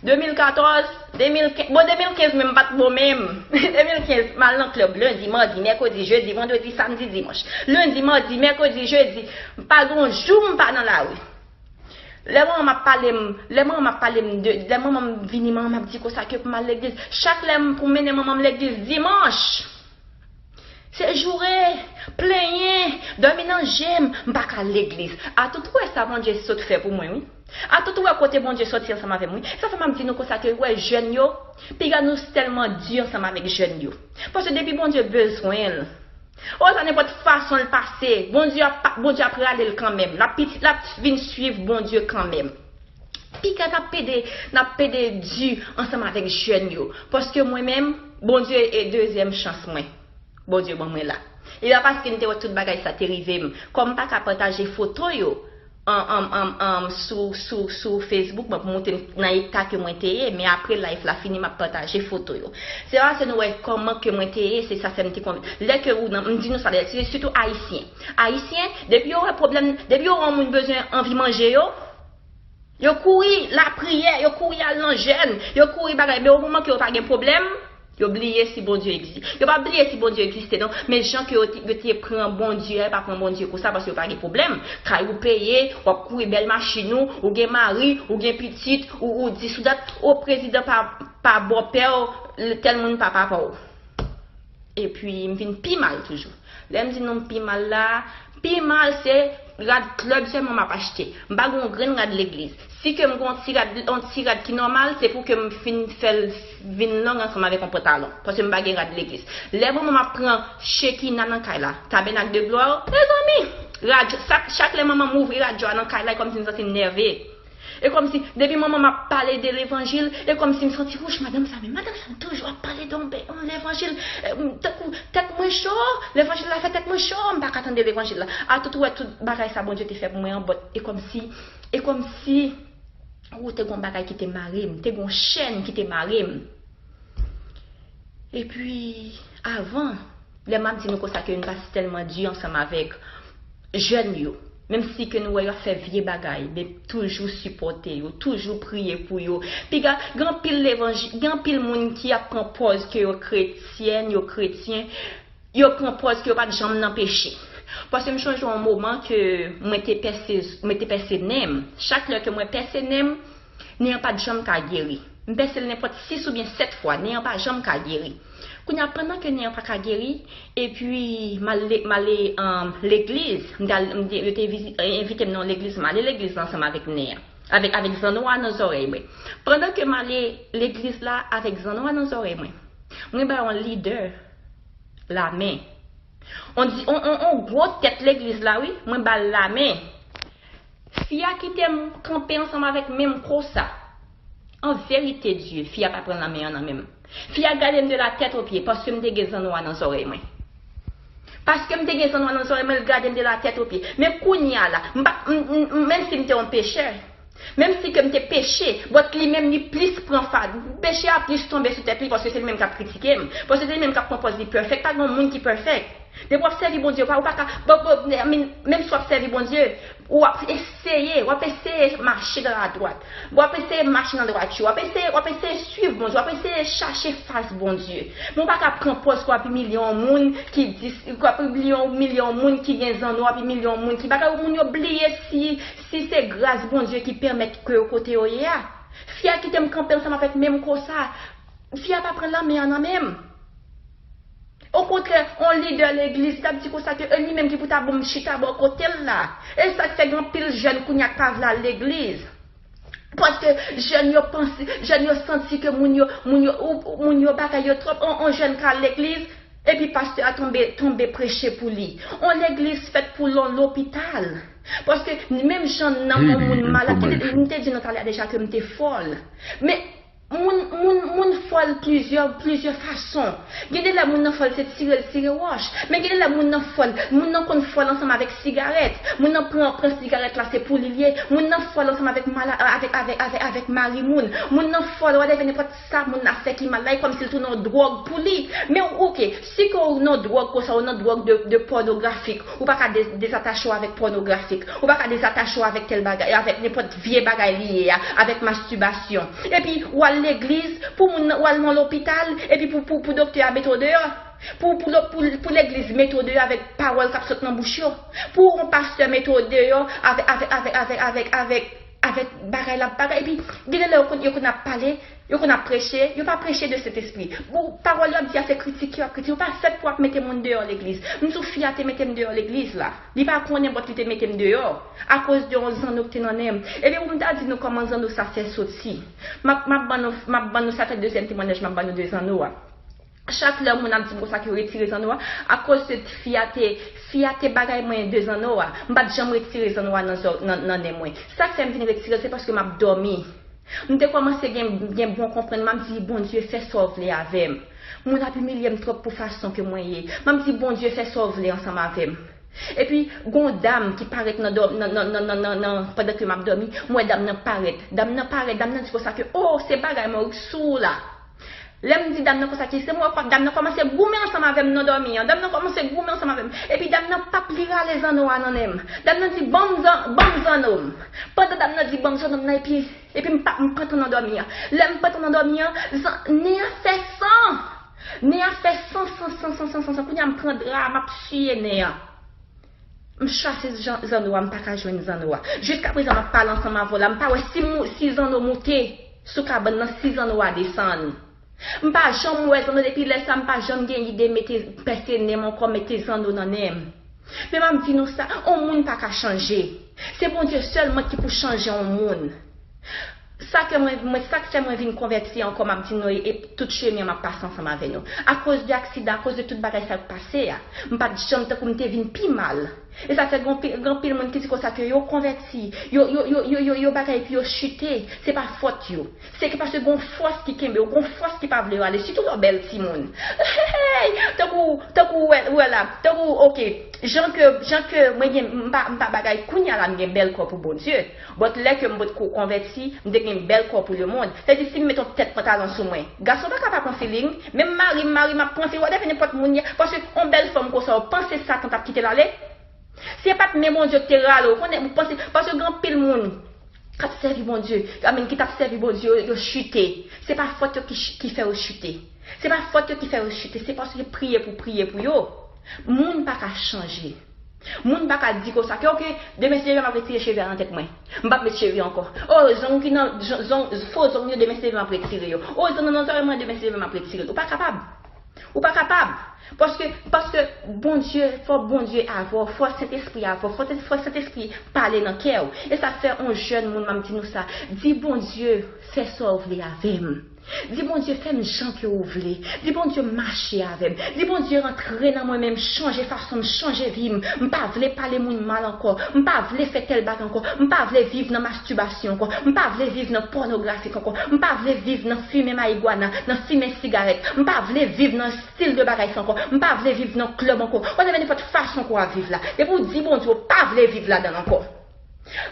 De mil katòz, de mil kenz, bon, de mil kenz menm pa t bon menm. De mil kenz, m al nan klèb lendi, madi, mèkredi, jedi, vandredi, samdi, dimanch. Lendi, madi, mèkredi, jedi, m pa gen yon jou m pa nan lari. Lè manman m ap pale m, lè manman m ap pale m de, lè manman m vini, manman m ap di konsa ke pou m al legliz. Chak lè m pou mennen manman m legliz dimanch, se joure, plenyen, dòmi nan je m, m pa ka al legliz. A tout ou wè sa Bondye sot fè pou mwen, wi. A tout ou wè kote Bondye soti ansanm avè m, wi. Sa fè m ap di nou konsa ke, wè, jèn yo, piga nou tèlman di ansanm avèk jèn yo. Paske depi Bondye bezwen l, o, sa nenpòt fason l pase, Bondye ap, Bondye ap rale l kanmenm. L ap piti, l ap vin swiv Bondye kanmenm. Piga n ap pede, n ap pede di ansanm avèk jèn yo. Paske mwen menm, Bondye e dezyèm chans mwen. Bondye ban mwen la. E pa paske m te wè tout bagay sa te rive m. Kòm m pa ka pataje foto yo, an, an, an, an, sou, sou, sou Facebook mwen pou montre n nan eta ke mwen te ye, men apre live la fini, m ap pataje foto yo. Se paske nou wè kòman ke mwen te ye, se sa fè m te konn. Lè ke ou nan, m di nou sa, lè, se sitou Ayisyen. Ayisyen, depi yo wè pwoblèm, depi yo wè yon moun bezwen anvi manje yo, yo kouri lapriyè, yo kouri al nan jèn, yo kouri bagay, men o moman ke yo pa gen pwoblèm, yo bliye si Bondye egziste. Yo pa bliye si Bondye egziste, non, men jan ke yo te, yo te pran Bondye a, yo pa pran Bondye konsa, paske yo pa gen pwoblèm. Kay ou peye, w ap kouri bèl machin ou, ou gen mari, ou gen pitit, ou, ou dis ou dat, o prezidan pa, pa bòpè w, tèl moun pa papa w. Epi m vin pi mal toujou. Lè m di nou m pi mal la, pi mal se rad klèb sèlman m ap achte. M pa gen yon grenn rad legliz. Si ke m gen yon ti rad, yon ti rad ki nòmal, se pou ke m fin fè l vin long ansanm avèk yon pantalon. Paske m pa gen rad legliz. Lè manman m ap pran Shekina nan kay la, Tabènak de Glwa, mezanmi, radyo, chak, chak lè manman m ouvri radyo a nan kay la, e kòmsi m santi m nève. E kòmsi, depi manman m ap pale de levanjil, e kòmsi m santi, wouch, madanm sa, men madanm sa toujou ap pale de yon be-, yon levanjil, eh, m, tankou tèt mwen cho, levanjil la fè tèt mwen cho, m pa ka tande levanjil la. Atout ou wè tout bagay sa Bondye te fè pou mwen an, but e kòmsi, e kòmsi, ou te gon bagay ki te mare m, te gon chèn ki te mare m. Epi, avan, lè m ap di nou konsa ke nou pa tèlman di ansanm avèk jèn yo, menm si ke nou wè yo ap fè vye bagay, men toujou sipòte yo, toujou priye pou yo. Piga, gen anpil levanji-, gen anpil moun ki ap pran pòz ke yo kretyèn, yo kretyen, yo pran pòz ke yo pa t janm nan peche. Paske m chonje yon moman ke mwen te pèse, mwen te pèse nen m. Chak lè ke mwen pèse nen m, nen an pa t janm ka geri. M pèse l nenpòt sis oubyen sèt fwa, nen an pa janm ka geri. Kounye a, pandan ke nen an pa ka geri, epi m ale, m ale, um, legliz, m t al, m te, yo te vizi-, envite m nan yon legliz, m ale legliz la ansanm avèk nen an, avèk, avèk zanno a nan zòrèy mwen. Pandan ke m ale legliz la avèk zanno a nan zòrèy mwen, mwen bay yon lidè lamen. On di, on, on, on gwo tèt legliz la, wi, mwen ba l lamen. Fi a kite m kanpe ansanm avèk men m konsa. An verite, Dye, fi a pa pran lanmen an nan men m. Fi a gade m de la tèt o pye, paske m te gen zanno a nan zòrèy mwen. Paske m te gen zanno a nan zòrèy mwen, l gade m de la tèt o pye. Men kounye a la, m pa, m, m, m, menm si m te yon pechè, menm si ke m te peche, but li menm li plis pran fad. Peche a plis tonbe sou tèt li, paske se li menm k ap kritike m. Paske se li menm k ap pran pòz li pèfèk. Pa gen moun ki pèfèk. Depi w ap sèvi Bondye, ou pa, ou pa ka, bon, bon, I mean, menm si w ap sèvi Bondye, w ap eseye, w ap eseye mache nan ladwat. W ap eseye mache nan dwati, w ap eseye, w ap eseye swiv Bondye, w ap eseye chache fas Bondye. Men w pa ka pran pòz ke w ap imilye yon moun ki dis-, ke w ap imilye yon, imilye yon moun ki gen zanno, w ap imilye yon moun ki bagay, moun yo bliye si, si se gras Bondye ki pèmèt ke yo kote yo ye a. Fi a kite m kanpe ansanm avèk men m konsa. Fi a pa pran lanmen an nan men m. Okontrè, yon lidè legliz, li t ap di konsa ke e li menm ki pou ta ban m chita bò kote l la. E sa k fè gen anpil jèn kounye a k pa vle al legliz. Paske jèn yo panse, jèn yo santi ke moun yo, moun yo, ou, ou, moun yo bagay yo twòp. On, on jèn ka al legliz, epi pastè a tonbe, tonbe preche pou li. On legliz fèt pou l, on lopital. Paske menm jan nanm yon moun malad, m te di nou talè a deja ke m te fòl. Men moun, moun, moun fòl plizyè, plizyè fason. Gen de lè moun nan fòl se tire l tire wòch. Men gen de lè moun nan fòl, moun nan konn fòl ansanm avèk sigarèt. Moun nan pran, pran sigarèt la se pou li l ye. Moun nan fòl ansanm avèk mala-, avèk, avèk, avèk, avèk mari moun. Moun nan fòl, whatever, nenpòt sa moun nan ap fè ki mal la, e kòmsi l tounen yon dwòg pou li. Men oke, si ke w nan dwòg konsa, w nan dwòg de, de pònografik, ou pa ka de-, dezatache w avèk pònografik, ou pa ka dezatache w avèk tèl bagay, avèk nenpòt vye bagay li ye a, avèk mastibasyon. Epi, w al legliz, pou moun nan, w al nan lopital, epi pou, pou, pou doktè a mete w deyò. Pou, pou, lo-, pou, pou legliz mete w deyò avèk pawòl k ap sot nan bouch yo. Pou yon pastè mete w deyò avèk, avèk, avèk, avèk, avèk, avèk, avèk bagay l ap bagay. Epi, gen de lè yo konn, yo konn ap pale, yo konn ap preche, yo pa preche de Sentespri. Bon, pawòl y ap di a se kritike y ap kritike. Yo pa fèt pou ap mete moun deyò legliz. M di w fi a te mete m deyò legliz la. Li pa konnen but li te mete m deyò. Akoz de yon zanno ki te nan nen m. Epi pou m ta di nou kòman zanno sa fè soti. M ap, m ap ban nou, m ap ban nou sa fè dezyèm temwayaj m ap ban nou de zanno a. Chak lè moun ap di m konsa ke yo retire zanno a, akoz se fi a te, fi a te bagay mwen de zanno a, m pa t janm retire zanno a nan zò-, nan, nan nen mwen. Sa k fè m vin retire l, se paske m ap dòmi. M te kòmanse gen, gen bon konprann, m ap di, Bondye, fè sa w vle avè m. Moun ap imilye m twòp pou fason ke mwen ye. M ap di, Bondye, fè sa w vle ansanm avè m. Epi, gon dam ki parèt nan dò-, nan, nan, nan, nan, nan, nan, pandan ke m ap dòmi, m wè dam nan parèt. Dam nan parèt, dam nan di konsa ke, o, se bagay mwen wi k sou w la. Lè m di dam nan konsa ki se mwen, dam nan kòmanse goumen ansanm avè m nan dòmi an. Dam nan kòmanse goumen ansanm avè m. Epi dam nan p ap li rale zanno a nan nen m. Dam nan di, ban m zan-, ban m zanno m. Pandan dam nan di, ban m zanno m nan, epi, epi m pa, m pantan nan dòmi an. Lè m pantan nan dòmi an, zan-, nen an fè san. Nen an fè san, san, san. Kounye a m pran dra a, m ap siye nen an. M chase jan-, zanno a, m pa ka jwenn zanno a. Jiskaprezan, m ap pale ansanm avè w la, m pa wè si mou-, si zanno moute sou kabann nan, si zanno a desann. M pa janm wè zanno depi lè sa, m pa janm gen ide mete pèse nen m ankò, mete zanno nan nen m. Men m ap di nou sa, on moun pa ka chanje. Se Bondye sèlman ki pou chanje on moun. Sa ke mwen, mwen, sa k fè mwen vin konvèti ankò, m ap di nou, e, e tout chemen an m ap pase ansanm avè nou. Akoz de aksidan, akoz de tout bagay sa k pase a, m pa t janm tankou m te vin pi mal. E sa fè gen anpil, gen anpil moun ki di konsa ke yo konvèti, yo, yo, yo, yo, yo, yo bagay epi yo chite. Se pa fòt yo. Se ki paske gon fòs ki kenbe yo, gon fòs ki pa vle yo ale, sitou lè w bèl timoun. Hey! Tankou, tankou, wè, wè la, tankou, oke, jan ke, jan ke mwen gen, m pa, m pa bagay, kounye a la m gen bèl kò pou Bondye. But lè ke m potko konvèti, m te gen bèl kò pou lemonn. Sa di si m met yon tèt pantalon sou mwen, gason pa ka pa pran feeling. Menm mari m, mari m ap pran feeling, whatever, nenpòt moun ye. Paske yon bèl fanm konsa, w panse Satan t ap kite l ale? Si se pa t men Bondye ki te rale w, konnen, ou panse, paske gen anpil moun k ap sèvi Bondye, amen, ki t ap sèvi Bondye, yo, yo chite. Se pa fòt yo ki, ch- ki fè yo chite. Se pa fòt yo ki fè yo chite, se paske priye pou priye pou yo. Moun pa ka chanje. Moun pa ka di konsa ke, oke, demen si Dye vle m ap retire cheve a nan tèt mwen. M p ap met cheve ankò. O, zong ki nan, zong, fo zong yo, demen si Dye vle m ap retire yo. O, zong nan zòrèy mwen, demen si Dye vle m ap retire l. Ou pa kapab. Ou pa kapab. Paske, paske Bondye, fò Bondye avè w, fò Sentespri avè w, fò, fò Sentespri pale nan kè w. E sa fè on jèn moun, m ap di nou sa, di Bondye, fè sa w vle avè m. Di Bondye, fè m jan ke w vle. Di Bondye, mache avè m. Di Bondye, rantre nan mwen menm, chanje fason m, chanje vi m. M pa vle pale moun mal ankò. M pa vle fè tèl bagay ankò. M pa vle viv nan mastibasyon ankò. M pa vle viv nan pònografik ankò. M pa vle viv nan fimen mayigwana, nan fimen sigarèt. M pa vle viv nan stil de bagay sa ankò. M pa vle viv nan klèb ankò. Whatever, nenpòt fason ke w ap viv la. Depi w di Bondye, w pa vle viv ladan l ankò.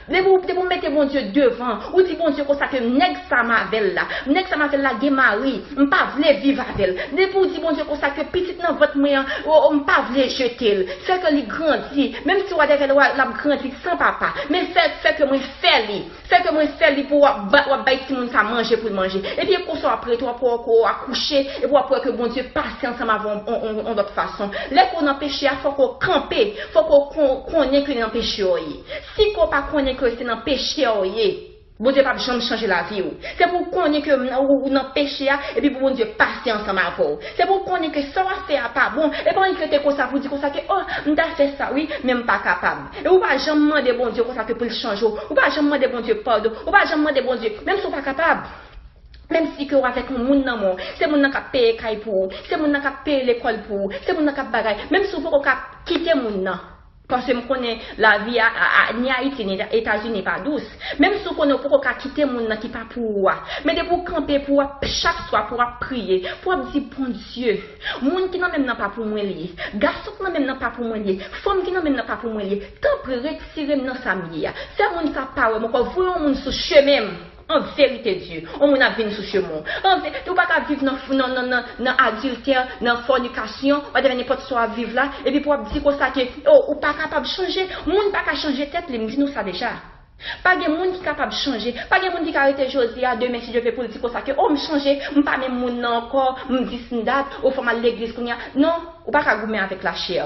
Depi w, depi w mete Bondye devan, ou di Bondye konsa ke nèg sa m avè l la, nèg sa m avè l la gen mari, m pa vle viv avè l. Depi w di Bondye konsa ke pitit nan vant mwen an, o, o, m pa vle jete l. Fè ke li grandi, menm si whatever l ap grandi san papa, men fè, fè ke mwen fè li. Fè ke mwen fè li pou w ap ba-, w ap bay timoun sa manje pou l manje. Epi e konsa w ap rete, w ap wè w akouche, epi w ap wè ke Bondye pase ansanm avè w on, on, on, on lòt fason. Lè ke w nan peche a, fòk w kanpe, fòk w kon-, konnen ke nan peche w ye. Si ke w pa konnen ke se nan peche a w ye, Bondye p ap janm chanje lavi w. Se pou w konnen ke w, ou, ou nan peche a, epi pou Bondye pase ansanm avè w. Se pou w konnen ke sa w ap fè a pa bon. E pa annik rete konsa pou w di konsa ke, o, m ta fè sa wi, men m pa kapab. E ou pa janm mande Bondye konsa ke pou l chanje w. Ou pa janm mande Bondye padon. Ou pa janm mande Bondye, menm si w pa kapab. Menm si ke w avèk yon moun nan men w, se moun nan k ap peye kay pou ou, se moun nan k ap peye lekòl pou ou, se moun nan k ap bagay. Menm si w poko ka kite moun nan. Paske m konnen lavi a, a, a, ni Ayiti, ni Eta-, Etazini pa dous. Menm si w konnen w poko ka kite moun nan ki pa pou ou a. Men depi w kanpe pou w ap, chak swa pou w ap priye, pou w ap di, Bondye, moun ki nan men m nan pa pou mwen li ye. Gason ki nan men m nan pa pou mwen li ye. Fanm ki nan men m nan pa pou mwen li ye. Tanpri, retire m nan sa m ye a. Fè moun sa pa wè m ankò. Voye yon moun sou chemen m. An verite, Dye, yon moun ap vin sou chemen w. An ve-, ou pa ka viv nan, nan, nan, nan, nan adiltè, nan fònikasyon, whatever, nenpòt sa w ap viv la, epi pou w ap di konsa ke, o, ou pa kapab chanje. Moun pa ka chanje tèt li, m di nou sa deja. Pa gen moun ki kapab chanje. Pa gen moun ki ka rete jodi a, demen, si Dye vle, pou l di konsa ke, o, m chanje, m pa menm moun nan ankò, m dis, m dat, o, fò m al legliz kounye a. Non, ou pa ka goumen avèk lachè.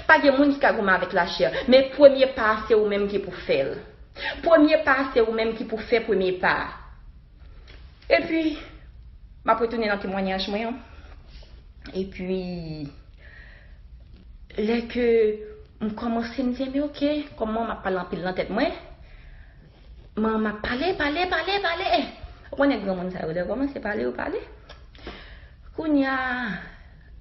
Pa gen moun ki ka goumen avèk lachè. Men premye pa a, se ou menm ki pou fè l. Premye pa a, se ou menm ki pou fè premye pa a. Epi, m ap retounen nan temwayaj mwen an. Epi, lè ke m kòmanse, m di, "Ebyen, oke, kòman m ap pale anpil nan tèt mwen?" M, m ap pale, pale, pale, pale. Ou konnen granmoun sa yo, lè yo kòmanse pale, yo pale. Kounye a,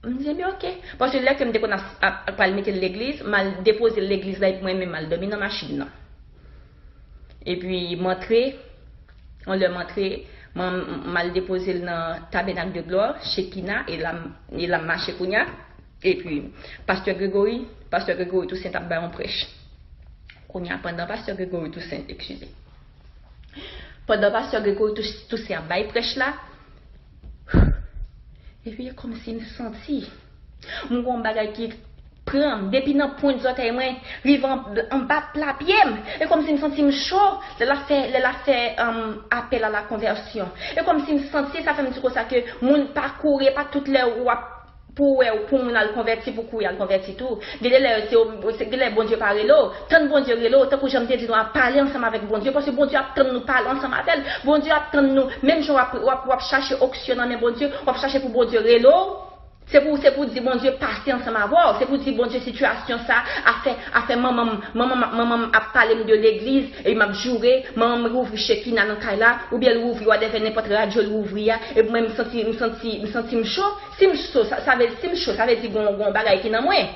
m di, "Ebyen, oke." Paske lè ke m te konn ap, ap, ap pral mete l legliz, m al depoze l legliz la, epi mwen menm m al dòmi nan machin nan. Epi m antre, yon lè m antre, m, m al depoze l nan Tabernacle de Gloire, Shekinah, e la m, e la m mache kounye a. Epi, pastè Gregory, pastè Gregory Toussaint t ap bay yon prèch. Kounye a, pandan pastè Gregory Toussaint, eskize. Pandan pastè Gregory Tous-, Toussaint ap bay prèch la, epi e kòmsi m santi m gon bagay ki pran m depi nan pwent zòtèy mwen rive an, anba pla pye m. E kòmsi m santi m cho. Lè l ap fè, lè l ap fè, um, apèl a la konvèsyon. E kòmsi m santi, sa fè m di konsa ke moun pa kouri, e pa tout lè w ap pou w wè, pou moun al konvèti, pou kouri al konvèti tou. Gen de lè, se, se, gen lè Bondye pa rele w. Tann Bondye rele w, tankou jan m te di nou a, pale ansanm avèk Bondye, paske Bondye ap tann nou pale ansanm avè l. Bondye ap tann nou, menm jan w ap, w ap, w ap chache onksyon nan men Bondye, w ap chache pou Bondye rele w. Se pou, se pou di Bondye pase ansanm avè w. Se pou di Bondye sitiyasyon sa, afè, afè manman m, manman m, manman m ap pale m de legliz, epi m ap joure, manman m rouvri Shekinah nan kay la, oubyen l rouvri whatever, nenpòt radyo l rouvri a, epi mwen m santi, m santi, m santi m cho. Si m cho, sa, sa vle, si m cho, sa vle di gon, gon bagay ki nan mwen.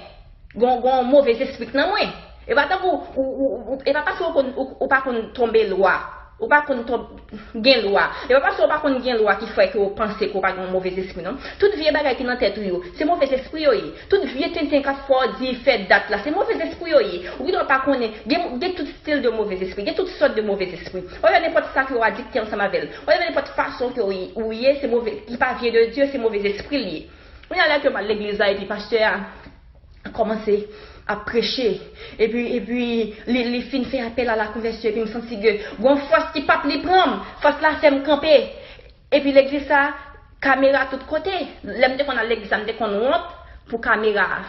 Gon, gon move espri k nan mwen. E pa tankou, ou, ou, ou, e pa paske ou, konn, ou, ou pa konn tonbe lwa. Ou pa konn tonbe, gen lwa. E pa paske ou pa konn gen lwa ki fè ke ou panse ke ou pa gen yon move espri, non. Tout vye bagay ki nan tèt ou yo, se move espri yo ye. Tout vye tenten k ap fè w di fè dat la, se move espri yo ye. Ou gen dwa pa konnen, gen, gen tout stil de move espri, gen tout sòt de move espri. Ou gen nenpòt sa ke ou adikte ansanm avè l. Ou gen nenpòt fason ke ou, ou ye, se move, ki pa vye de Dye, se move espri l ye. Kounye a lè ke m al legliz la epi pastè a kòmanse ap preche, epi, epi li, li fin fè apèl a la konvèsyon, epi m santi ke gon fòs ki p ap li pran m, fòs la fè m kanpe. Epi legliz sa, kamera tout kote. Lè m te konn al legliz la, m te konn wont pou kamera a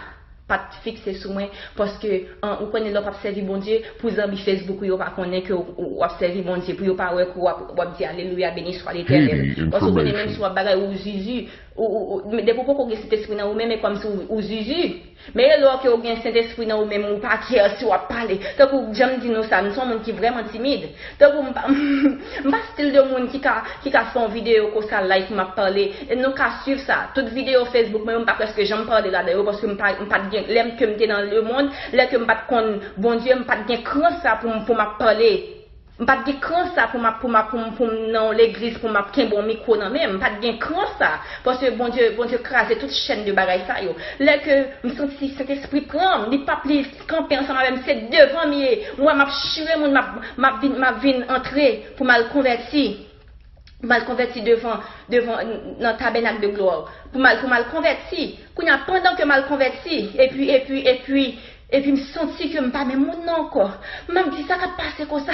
pa t fikse sou mwen, paske, an, ou konnen lè w p ap sèvi Bondye, pou zanmi Facebook ou yo pa konnen ke w, w ap sèvi Bondye, pou yo pa wè ke w ap, w ap di alelouya, beni swa Letènèl. Paske ou konnen menm si w ap bagay ou zizi, ou, ou, ou, men depi w poko gen Sentespri nan ou menm, e kòmsi ou, ou zizi. Men e lè ke ou gen Sentespri nan ou menm, ou pa kè si w ap pale. Tankou jan m di nou sa, m se yon moun ki vrèman timid. Tankou m pa, m pa stil de moun ki ka, ki ka fè yon videyo konsa live m ap pale. E nou ka swiv sa. Tout videyo Facebook mwen yo, m pa prèske janm pale ladan yo, paske m pa, m pa t gen, lè m, ke m te nan lemonn, lè ke m pa t konn Bondye, m pa t gen kran sa pou m, pou m ap pale. M pa t gen kran sa pou m ap, pou m ap, pou m, pou m nan yon legliz, pou m ap kenbe yon mikwo nan men m. M pa t gen kran sa. Paske Bondye, Bondye kraze tout chèn de bagay sa yo. Lè ke m santi Sentespri pran m, li p ap li kanpe ansanm avè m, se devan m ye. M wè m ap chire moun, m ap, m ap vin, m ap vin antre pou m al konvèti. M al konvèti devan, devan, nan tabènak de glwa. Pou m al, pou m al konvèti. Kounye a, pandan ke m al konvèti, epi, epi, epi, epi m santi ke m pa menm moun nan ankò. M ap di, "Sa k ap pase konsa?"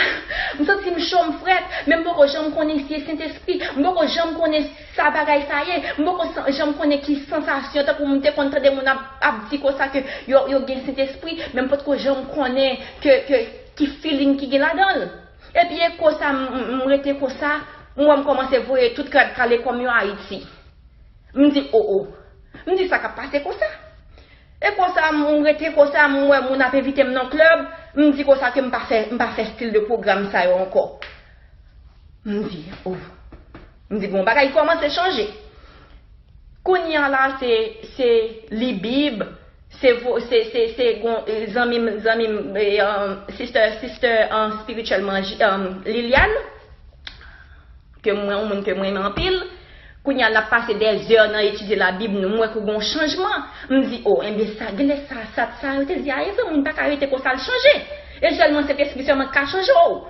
M santi m cho, m frèt, men m poko janm konnen si e Sentespri. M poko janm konnen sa bagay sa ye. M poko san, janm konnen ki sansasyon, tankou m te konn tande moun ap, ap di konsa ke yo, yo gen Sentespri, men m potko janm konnen ke, ke, ki feeling ki gen ladan l. Epi e konsa, m, m, m rete konsa, m wè m kòmanse voye tout rad kale kò m yo Ayiti. M di, "O, o." M di, "Sa k ap pase konsa?" E konsa, m, m rete konsa, m wè moun ap envite m nan klèb, m di konsa ke m pa fè, m pa fè stil de pwogram sa yo ankò. M di, "O." M di, "Bon, bagay kòmanse chanje." Kounye a la, se, se li Bib, se vo-, se, se, se gon, e, zanmi m, zanmi m, e, um, sister, sister, um, spirityèlman, Ji-, um, Liliane, ke mwen, yon moun ke mwen renmen anpil. Kounye a, n ap pase dèzè nan etidye Labib, nou, m wè ke gon chanjman. M di, "O, enben sa, genlè sa, sa, sa, yo te di a, e zanmi m pa ka rete konsa, l chanje. E sèlman Sentespri sèlman k ka chanje w."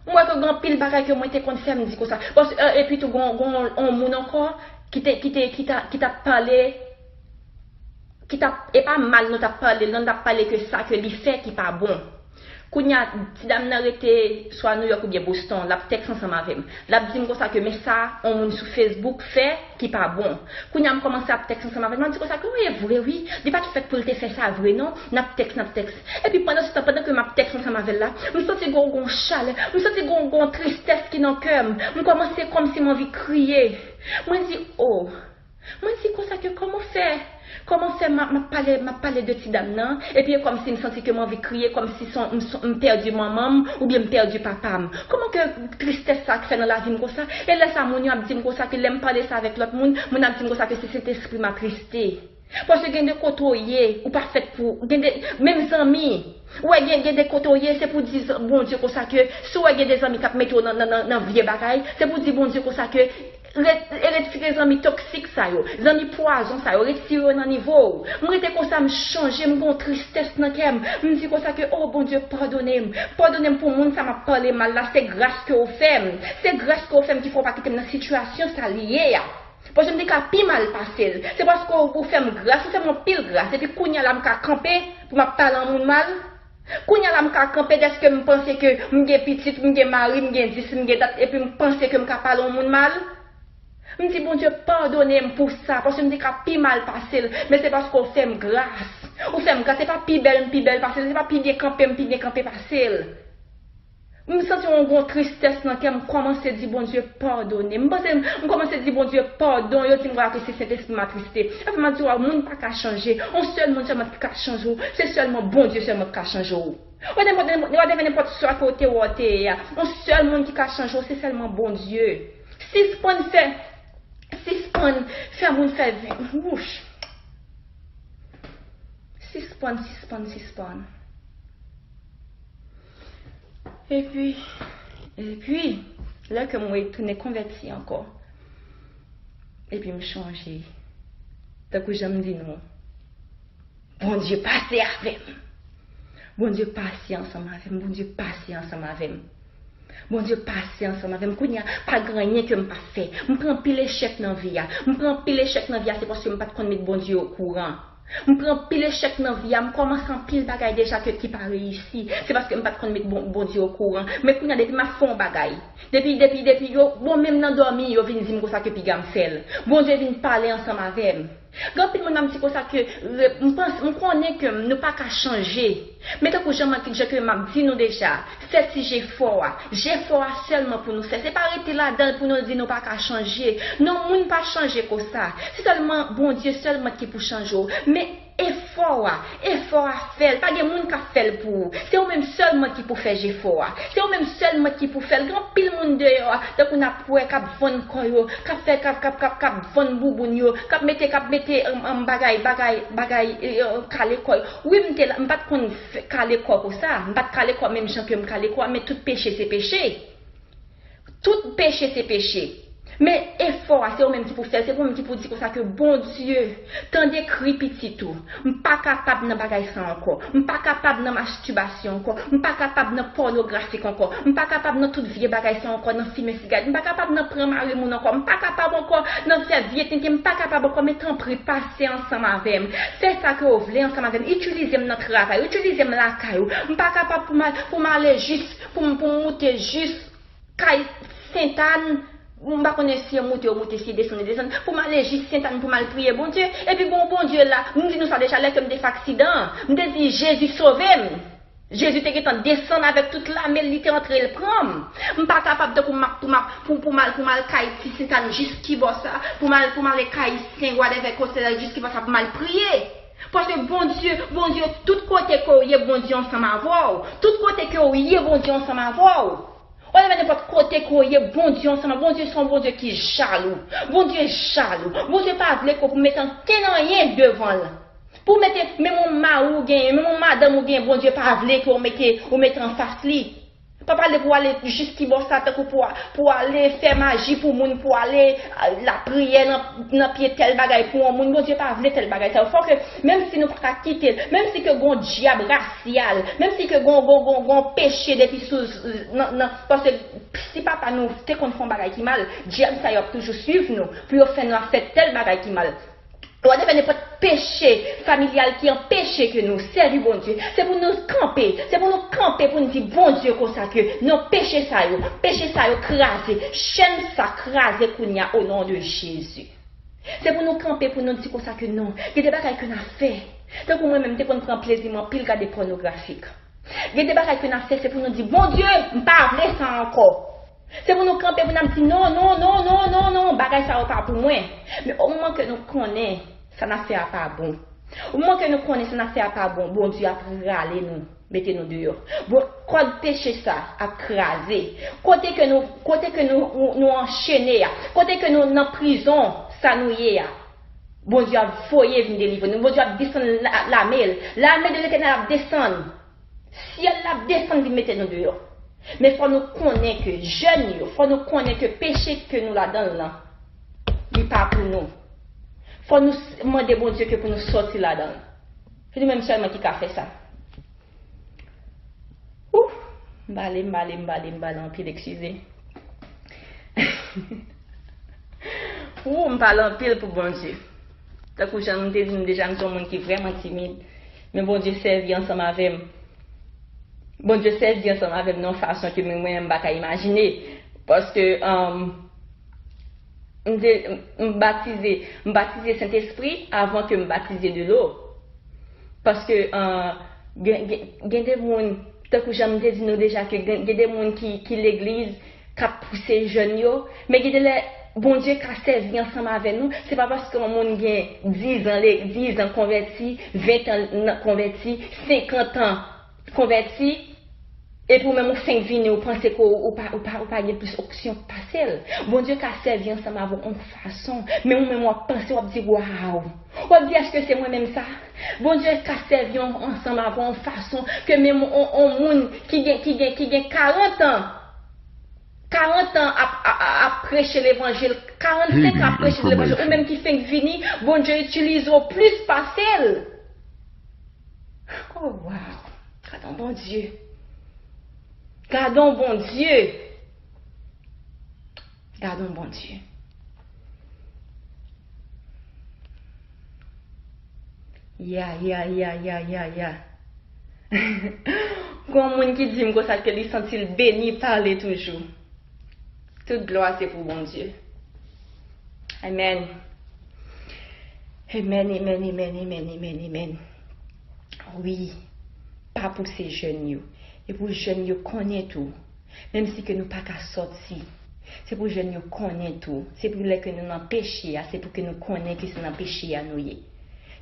M wè ke gen anpil bagay ke mwen te konn fè, m di konsa. Paske, e, epi tou, gon, gon, on moun ankò ki te, ki te, ki ta, ki t ap pale, ki t ap, e pa mal nou t ap pale, non, l t ap pale ke sa ke li fè ki pa bon. Kounye a, ti dam nan rete swa New York oubyen Boston, l ap tèks ansanm avè m. L ap di m konsa ke men sa, on moun sou Facebook fè, ki pa bon. Kounye a m kòmanse ap tèks ansanm avè l, m ap di konsa ke, "Wi, e vre, wi. Li pa t fèt pou l te fè sa vre, non." N ap tèks, n ap tèks. Epi pandan se tan, pandan ke m ap tèks ansanm avè l la, m santi gon, gon chalè, m santi gon, gon tristès ki nan kè m. M kòmanse kòmsi m anvi kriye. Mwen di, "O." Mwen di konsa ke kòman fè? Kòman fè m ap, m ap pale, m ap pale de ti dam nan? Epi e kòmsi m santi ke m anvi kriye, kòmsi son, m, son, m pèdi manman m, oubyen m pèdi papa m. Kòman ke tristès sa k fè nan lavi m konsa? E lè sa, moun yo ap di m konsa ke lè m pale sa avèk lòt moun, moun ap di m konsa ke se Sentespri m atriste. Paske gen de kote w ye, ou pa fèt pou, gen de, menm zanmi, ou wè gen, gen de kote w ye, se pou di zan-, Bondye konsa ke, si w wè gen de zanmi k ap mete w nan, nan, nan, nan vye bagay, se pou di Bondye konsa ke, re-, retire zanmi toksik sa yo, zanmi pwazon sa yo, retire yo nan nivo w. M rete konsa, m chanje, m gon tristès nan kè m. M di konsa ke, "O Bondye, padone m. Padone m pou moun sa m ap pale mal la, se gras ke w fè m. Se gras ke w fè m ki fè w pa kite m nan sitiyasyon sa li ye a." Paske m te ka pi mal pase l. Se paske w, ou fè m gras, ou fè m anpil gras. Epi kounye a la m ka kanpe pou m ap pale yon moun mal. Kounye a la m ka kanpe dèske m panse ke m gen pitit, m gen mari, m gen dis, m gen dat, epi m panse ke m ka pale yon moun mal. M di, "Bondye, padone m pou sa, paske m te ka pi mal pase l, men se paske w fè m gras. Ou fè m gras, se pa pi bèl m pi bèl pase l, se pa pi byen kanpe m pi byen kanpe pase l." M santi yon gwo tristès nan kè m, m kòmanse di Bondye padone. M panse m kòmanse di Bondye padon, yo di m vwala ke se Sentespri m atriste. Epi m ap di, "Waw, moun pa ka chanje. Yon sèl moun sèlman ki ka chanje w, se sèlman Bondye sèlman ki ka chanje w." Whatever, whatever, nenpòt sa ke w te wè w te ye a, yon sèl moun ki ka chanje w, se sèlman Bondye. Sispann fè, sispann fè moun fè vi, wouch. Sispann, sispann, sispann. Epi, epi, lè ke mwen retounen konvèti ankò, epi m chonje, tankou jan m di nou, Bondye pase avè m. Bondye pase ansanm avè m. Bondye pase ansanm avè m. Bondye pase ansanm avè m. Kounye a, pa gen anyen ke m pa fè. M pran anpil echèk nan vi a. M pran anpil echèk nan vi a, se paske m pa t konn met Bondye okouran. M pran anpil echèk nan vi a. M kòmanse anpil bagay deja ke ki pa reyisi. Se paske m pa t konn met Bon-, Bondye okouran. Men kounye a, depi m ap fè yon bagay, depi, depi, depi yo, bon, menm nan dòmi, yo vin di m konsa ke piga m fè l. Bondye vin pale ansanm avè m. Gen anpil moun m ap di konsa ke, re-, m panse, m konnen ke nou pa ka chanje. Men tankou jan m, jan ke m ap di nou deja, fè ti jefò a. Jefò a sèlman pou nou fè. Se pa rete ladan l pou nou di nou pa ka chanje. Non, moun pa chanje konsa. Se sèlman Bondye sèlman ki pou chanje w. Men efò a, efò a fè l. Pa gen moun k ap fè l pou ou. Se ou menm sèlman ki pou fè jefò a. Se ou menm sèlman ki pou fè l. Gen anpil moun deyò a, tankou n ap wè, k ap vann kò yo, k ap fè, k ap, k ap, k ap, k ap vann bouboun yo, k ap mete, k ap mete, um, um, bagay, bagay, bagay, eh, eh, kale kò yo. Wi, m te la, m pa t konn fè, kale kò konsa. M pa t kale kò menm jan ke m kale kò a, men tout peche se peche. Tout peche se peche. Men efò a, se ou menm ki pou fè l, se ou menm ki pou di konsa ke, "Bondye, tande kri pitit ou. M pa kapab nan bagay sa ankò. M pa kapab nan mastibasyon ankò. M pa kapab nan pònografik ankò. M pa kapab nan tout vye bagay sa ankò, nan fimen sigarèt. M pa kapab nan pran mari moun ankò. M pa kapab ankò nan fè vye tenten. M pa kapab ankò, men tanpri, pase ansanm avè m. Fè sa ke w vle ansanm avè m. Itilize m nan travay ou, itilize m lakay ou. M pa kapab pou m al, pou m ale jis, pou m, pou m moute jis kay Sentàn, m pa konnen si yo moute, yo moute, si yo desann, yo desann, pou m ale jis Sentàn pou m al priye Bondye. Epi bon, Bondye la, m di nou sa deja, lè ke m te fè aksidan an, m te di, "Jezi, sove m." Jezi te gentan desann avèk tout lame l, li te antre, l pran m. M pa kapab tankou m ap, pou m ap, pou, pou m al, pou m al kay ti Sentàn jis kibò sa, pou m al, pou m ale kay Sen whatever kote la jis kibò sa, pou m al priye. Paske Bondye, Bondye, tout kote ke w ye, Bondye ansanm avè w. Tout kote ke w ye, Bondye ansanm avè w. Whatever, nenpòt kote ke w ye, Bondye ansanm avè w. Bondye se yon Bondye ki jalou. Bondye jalou. Bondye pa vle ke w pou mete ankenn anyen devan l. Pou w mete, menm yon mari w genyen, menm yon madanm ou genyen, Bondye pa vle ke w mete, ou mete anfas li. Pa pale pou w ale jis kibò sa, tankou pou, pou w ale fè maji pou moun, pou w ale, a, lapriyè nan, nan pye tèl bagay pou yon moun. Bondye pa vle tèl bagay sa yo. Fò ke, menm si nou pa ka kite l, menm si ke gon dyab rasyal, menm si ke gon, gon, gon, gon peche depi sou, nan, nan, paske si papa nou te konn fè yon bagay ki mal, dyab sa yo ap toujou swiv nou, pou yo fè nou ap fè tèl bagay ki mal. Whatever, nenpòt peche familyal ki anpeche ke nou sèvi Bondye, se pou nou kanpe, se pou nou kanpe pou nou di Bondye konsa ke non, peche sa yo, peche sa yo kraze, chèn sa kraze kounye a, o non de Jezi. Se pou nou kanpe pou nou di konsa ke non, gen de bagay ke n ap fè. Tankou mwen menm, m te konn pran plezi m anpil gade pònografik. Gen de bagay ke n ap fè, se pou nou di, "Bondye, m pa vle sa ankò." Se pou nou kanpe, pou n ap di, "Non, non, non, non, non, non, bagay sa yo pa pou mwen." Men o moman ke nou konnen sa n ap fè a pa bon, o moman ke nou konnen sa n ap fè a pa bon, Bondye ap rale nou, mete nou deyò. Bon, kòd peche sa ap kraze. Kote ke nou, kote ke nou, nou anchene a, kote ke nou nan prizon sa nou ye a, Bondye ap voye vin delivre nou. Bondye ap desann la-, lame l. Lame de Letènèl ap desann. Syèl la ap desann vin mete nou deyò. Men fò nou konnen ke jèn yo, fò nou konnen ke peche ke nou ladan l lan, li pa pou nou. Fò nou s-, mande Bondye ke pou nou sòti ladan l. Se li menm sèlman ki ka fè sa. Ou, m pale, m pale, m pale, m pale anpil, eskize. Ou, m pale anpil pou Bondye. Tankou jan m te di nou deja, m se yon moun ki vrèman timid. Men Bondye sèvi ansanm avè m. Bondye sèvi ansanm avè m nan yon fason ke menm mwen menm m pa ka imajine. Paske, um, m te, m batize, m batize Sentespri avan ke m batize dlo. Paske, euh, gen, gen, gen de moun, tankou jan m te di nou deja, ke gen, gen de moun ki, ki legliz, k ap pouse jèn yo, men gen de lè, Bondye ka sèvi ansanm avè nou. Se pa paske yon moun gen diz an, le, diz an konvèti, ven an nan konvèti, senkant an konvèti, epi ou menm ou fenk vini, ou panse ke ou, ou pa, ou pa, ou pa gen plis onksyon pase l. Bondye ka sèvi ansanm avè w yon fason, men ou menm w ap panse, w ap di, "Waw!" W ap di, "Èske se mwen menm sa?" Bondye ka sèvi yon, ansanm avè w yon fason ke menm yon, yon moun ki gen, ki gen, ki gen karant an, karant an ap, ap, ap, ap preche levanjil, karannsenk an ap preche levanjil, ou menm ki fenk vini, Bondye itilize w plis pase l. Oh, wow! Gadon Bondye! Gadon Bondye! Gadon Bondye! Ya, ya, ya, ya, ya, ya. Gon moun ki di m konsa ke li santi l beni pale toujou. Tout glwa se pou Bondye. Amen. Amen, amen, amen, amen, amen, amen. Wi, pa pouse jèn yo. E pou jèn yo konnen tou, menm si ke nou pa ka sòti, se pou jèn yo konnen tou. Se pou lè ke nou nan peche a, se pou ke nou konnen ke se nan peche a nou ye.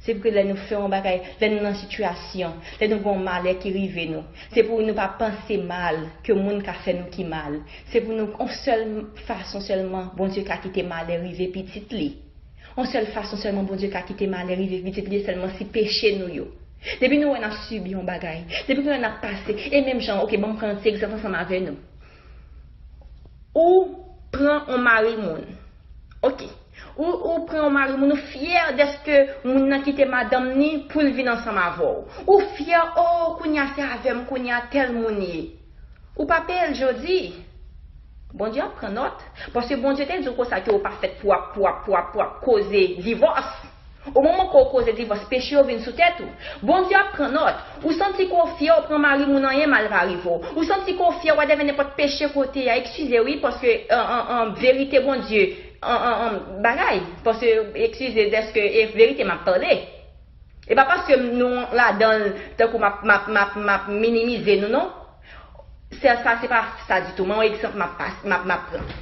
Se pou ke lè nou fè yon bagay, lè nou nan sitiyasyon, lè nou gen yon malè ki rive nou, se pou nou pa panse mal ke moun ka fè nou ki mal. Se pou nou, yon sèl fason sèlman, Bondye ka kite malè rive pitit li. Yon sèl fason sèlman Bondye ka kite malè rive pitit li, se sèlman si peche nou yo. Depi nou wè n ap sibi yon bagay, depi nou wè n ap pase, e menm jan, oke, ban m pran yon ti egzanp ansanm avè nou. Ou pran yon mari moun. Oke. Ou, ou pran yon mari moun, ou fyè dèske moun nan kite madanm ni pou l vin ansanm avè w. Ou fyè, o, kounye a se avè m, kounye a tèl moun ye. Ou pa peye l jodi. Bondye ap pran nòt. Paske Bondye te di w konsa ke ou pa fèt pou ap, pou ap, pou ap, pou ap koze divòs. O moman ke w koze divòs, peche yo vin sou tèt ou. Bondye ap pran nòt. Ou santi ke w fyè, w pran mari moun, anyen mal pa rive w. Ou santi ke w fyè, w a devè nenpòt peche kote a. Eskize wi, paske, an, an, an verite Bondye, an, an, an bagay. Paske, eskize, dèske e verite m ap pale. E pa paske nou ladan l, tankou m ap, m ap, m ap, m ap minimize nou, non. Se sa, se pa sa ditou. Men yon egzanp m ap pas-, m ap, m ap pran.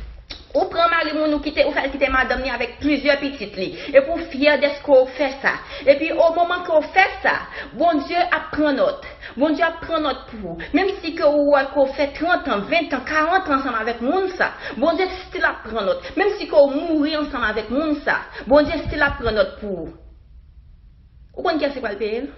Ou pran mari moun, ou kite, ou fè l kite madanm ni avèk plizyè pitit li. Epi w fyè dèske w fè sa. Epi o moman ke w fè sa, Bondye ap pran nòt. Bondye ap pran nòt pou ou. Menm si ke ou wè ke w fè trant an, ven an, karant an ansanm avèk moun sa, Bondye still ap pran nòt. Menm si ke w mouri ansanm avèk moun sa, Bondye still ap pran nòt pou ou. Ou konn kiyès ki pral peye l?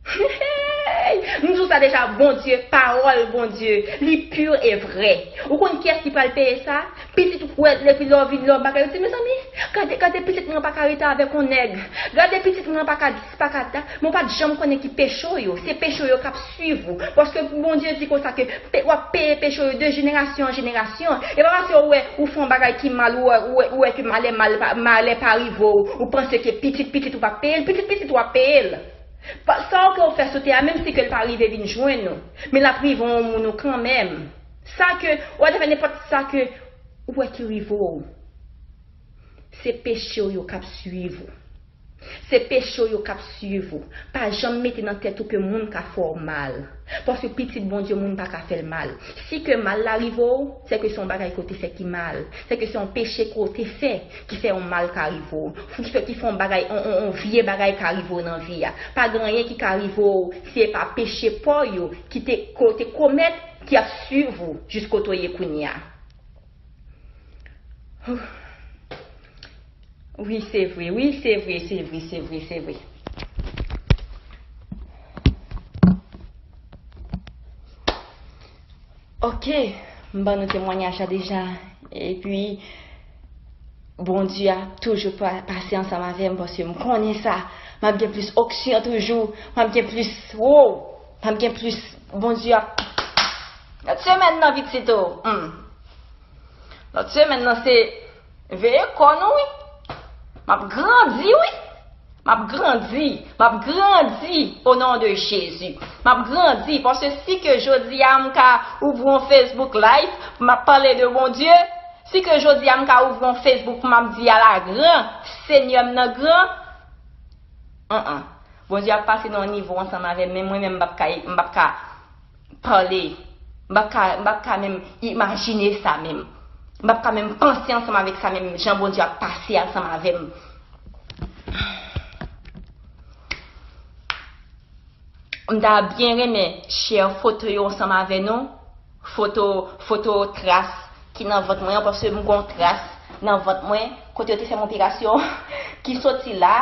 M di w sa deja, Bondye, pawòl Bondye, li pi e vrè. Ou konn kiyès ki pral peye sa? Pitit ou wè, epi lè w vin, lè w bagay, ou di, "Mezanmi, gade, gade pitit mwen pa ka rete avèk yon nèg. Gade pitit mwen pa ka dis, pa ka ta." Men w pa t janm konnen ki peche w yo. Se peche w yo k ap swiv ou. Paske Bondye di konsa ke pe-, w ap peye peche w yo de jenerasyon an jenerasyon. E pa paske w wè, ou fè yon bagay ki mal, ou wè, ou wè, ou wè ke malè, mal pa, malè pa rive w, ou panse ke pitit, pitit ou p ap peye l, pitit, pitit ou ap peye l. Pa, sa w ke w fè sou tè a, menm si ke l pa rive vin jwenn ou, men l ap rive yon moun ou kanmenm. Sa ke, w a te fè nenpòt sa ke ou wè ki rive w, se peche w yo k ap swiv ou. Se peche w yo k ap swiv ou. Pa janm mete nan tèt ou ke moun ka fè w mal. Paske pitit Bondye, moun pa ka fè l mal. Si ke mal la rive w, se ke se yon bagay ke w te fè ki mal. Se ke se yon peche ke w te fè ki fè yon mal ka rive w. Ki fè, ki fè yon bagay, yon, yon, yon vye bagay ka rive w nan vi a. Pa gen anyen ki ka rive w si e pa peche pa w yo ki te, ke w te komèt ki ap swiv ou jis kote w ye kounye a. Wi, se vre, wi, se vre, se vre, se vre, se vre. Ok, m ban nou temwayaj la deja. Epi, Bondye ap toujou pa-, pase ansanm avè m, paske m konnen sa. M ap gen plis onksyon toujou. M ap gen plis, wow! M ap gen plis, Bondye ap, lòt semèn nan, pitit o. Hmm. Lòt semèn nan, se veye kò nou, wi. M ap grandi, wi. M ap grandi. M ap grandi, o non de Jezi. M ap grandi, paske si ke jodi a m ka ouvri yon Facebook Live, m ap pale de Bondye, Si ke jodi a m ka ouvri yon Facebook pou m ap di ala gran, Senyè m nan gran, an an. Bondye ap pase nan yon nivo ansanm avè m, men mwen menm m p ap ka, m p ap ka pale. M p ap ka, m p ap ka menm imajine sa menm. M p ap ka menm panse ansanm avèk sa menm, jan Bondye ap pase ansanm avè m. M ta byen renmen share foto yo ansanm avè nou. Foto, foto tras ki nan vant mwen an, paske m gon tras nan vant mwen, kote yo te fè m operasyon, ki soti la,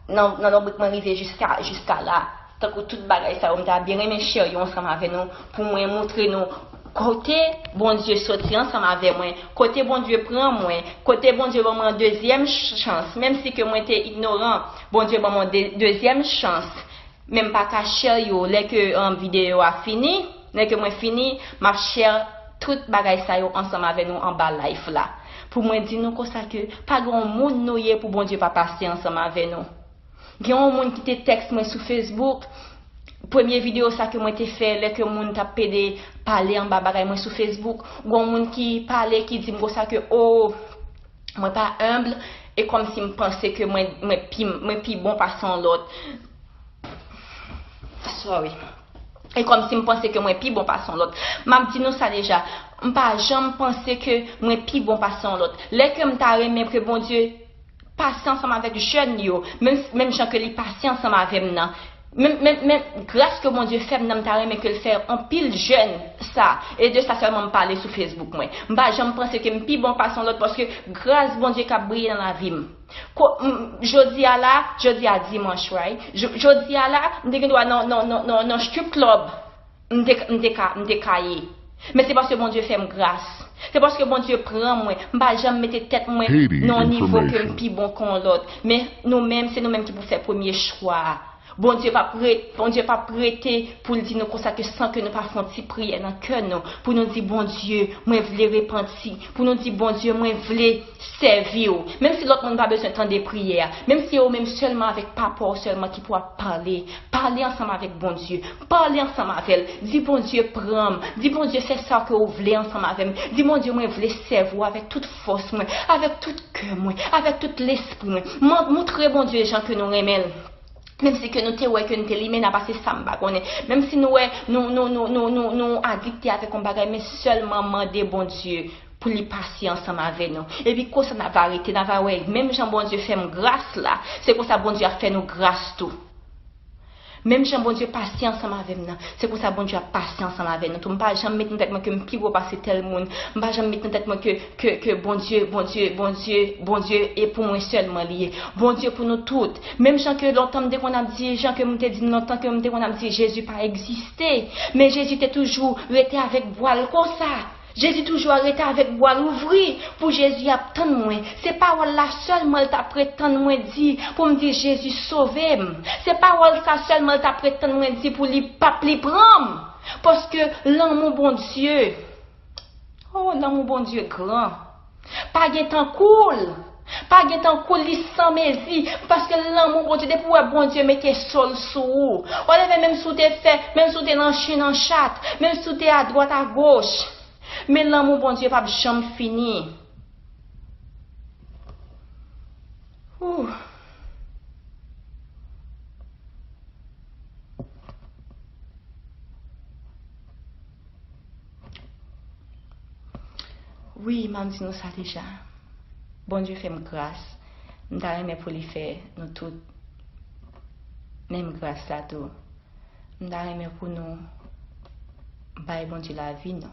nan, nan lonbrik mwen rive jiska, jiska la. Tankou tout bagay sa yo, m ta byen renmen share yo ansanm avè nou, pou mwen moutre nou kote Bondye soti ansanm avè mwen, kote Bondye pran mwen, kote Bondye ban mwen yon dezyèm ch-, chans, menm si ke mwen te ignoran, Bondye ban mwen de-, dezyèm chans. Men m pa ka share yo lè ke, um, videyo a fini, lè ke mwen fini, m ap share tout bagay sa yo ansanm avè nou anba live la. Pou mwen di nou konsa ke pa gen yon moun nou ye pou Bondye pa pase ansanm avè nou. Gen yon moun ki te tèks mwen sou Facebook, premye videyo sa ke mwen te fè lè ke moun t ap pede pale anba bagay mwen sou Facebook, gen yon moun ki pale ki di m konsa ke, o, mwen pa humble, e kòmsi m panse ke mwen, mwen pi, mwen pi bon pase yon lòt. Sorry. E kòmsi m panse ke mwen pi bon pase yon lòt. M ap di nou sa deja. M pa janm panse ke mwen pi bon pase yon lòt. Lè ke m ta renmen ke Bondye pase ansanm avèk jèn yo, menm, menm jan ke li pase ansanm avè m nan. Menm, menm, menm gras ke Bondye fè m nan, m ta renmen ke l fè anpil jèn sa. E de sa sèlman m pale sou Facebook mwen. M pa janm panse ke m pi bon pase yon lòt paske gras Bondye k ap briye nan lavi m. Ko-, m, jodi a la, jodi a dimanch, right? Jo-, jodi a la, m te gen dwa nan, nan, nan, nan, nan strip club. M te, m te ka, m te ka ye. Men se paske Bondye fè m gras. Se paske Bondye pran mwen. M pa janm mete tèt mwen nan yon nivo ke m pi bon ke yon lòt. Men nou menm, se nou menm ki pou fè premye chwa a. Bondye p ap ret-, Bondye p ap rete pou l di nou konsa ke san ke nou pa fè yon ti priyè nan kè nou, pou nou di, Bondye, mwen vle repanti, pou nou di, Bondye, mwen vle sèvi w. Menm si lòt moun pa bezwen tande priyè a, menm si yo menm sèlman avèk papa w sèlman ki pou ap pale, pale ansanm avèk Bondye, pale ansanm avè l, di, Bondye, pran m, di, Bondye, fè sa ke w vle ansanm avè m, di, Bondye, mwen vle sèvi w avèk tout fòs mwen, avèk tout kè mwen, avèk tout lespri mwen. Mon-, montre Bondye jan ke nou renmen l. Menm si ke nou te wè ke n te limen, n a pase sa m pa konnen. Menm si nou wè, nou, nou, nou, nou, nou, nou adikte avèk yon bagay, men sèlman mande Bondye pou li pase ansanm avè nou. Epi konsa n a va rete, n a va wè, menm jan Bondye fè m gras la, se konsa Bondye ap fè nou gras tou. Menm jan Bondye pase ansanm avè m nan, se konsa Bondye ap pase ansanm avè nou tou. M pa janm met nan tèt mwen ke m pi gwo pase tèl moun. M pa janm met nan tèt mwen ke, ke, ke Bondye, Bondye, Bondye, Bondye e pou mwen sèlman li ye. Bondye pou nou tout. Menm jan ke lontan m te konn ap di, jan ke m te di n lontan ke m te konn ap di Jezi pa egziste. Men Jezi te toujou rete avèk bwa l konsa. Jezi toujou ap rete avèk bwa l ouvri pou Jezi ap tann mwen. Se pawòl la sèlman l t ap ret tann mwen di pou m di Jezi sove m. Se pawòl sa sèlman l t ap ret tann mwen di pou li p ap li pran m. Paske lanmou Bondye, oh, lanmou Bondye gran. Pa gen tankou l. Pa gen tankou l, li san mezi. Paske lanmou Bondye, depi w wè Bondye mete so l sou ou, w leve menm si w te fè, menm si w te nan chen nan chat, menm si w te adwat agoch. Men lanmou Bondye p ap janm fini. Ooh. Wi, m ap di nou sa deja. Bondye fè m gras. M ta renmen pou li fè nou tout menm gras la tou. M ta renmen pou nou bay Bondye lavi nou.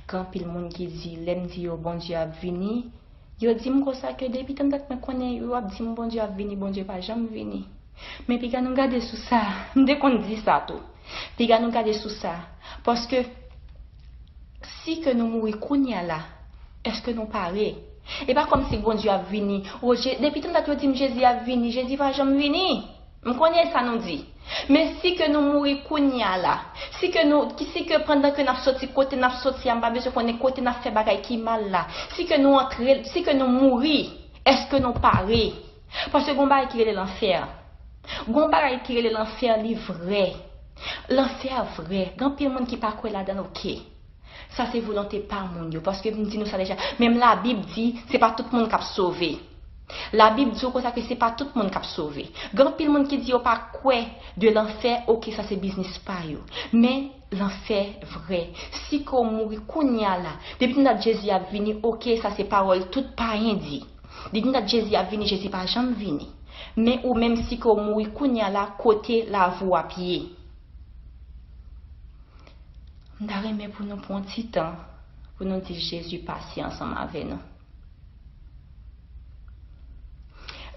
Gen anpil moun ki di, lè m di yo Bondye ap vini, yo di m konsa ke depi tann dat mwen konnen yo ap di m Bondye ap vini, Bondye pa janm vini. Men piga nou gade sou sa, m te konn di sa tou. Piga nou gade sou sa. Paske si ke nou mouri kounye a la, èske nou pare? E pa kòmsi Bondye ap vini. O, Je-, depi tann dat yo di m Jezi ap vini, Jezi pa janm vini. M konnen sa nou di. Men si ke nou mouri kounye a la, si ke nou, ki, si ke pandan ke n ap soti kote n ap soti a, m pa bezwen konnen kote n ap fè bagay ki mal la, si ke nou antre, si ke nou mouri, èske nou pare? Paske gon bagay ki rele lanfè. Gon bagay ki rele lanfè, li vrè. Lanfè vrè. Gen anpil moun ki pa kwè ladan l, oke. Sa se volonte pa moun yo, paske m di nou sa deja, menm Labib di, se pa tout moun k ap sove. Labib di w konsa ke se pa tout moun k ap sove. Gen anpil moun ki di yo pa kwè de lanfè, oke, sa se biznis pa yo. Men, lanfè vrè. Si ke w mouri kounye a la, depi nan dat Jezi ap vini, oke, sa se pawòl tout payen di. Depi nan dat Jezi ap vini, Jezi pa janm vini. Men ou menm, si ke w mouri kounye a la, kote lavi w ap ye? M ta renmen pou nou pran yon ti tan pou nou di Jezi pase ansanm avè nou.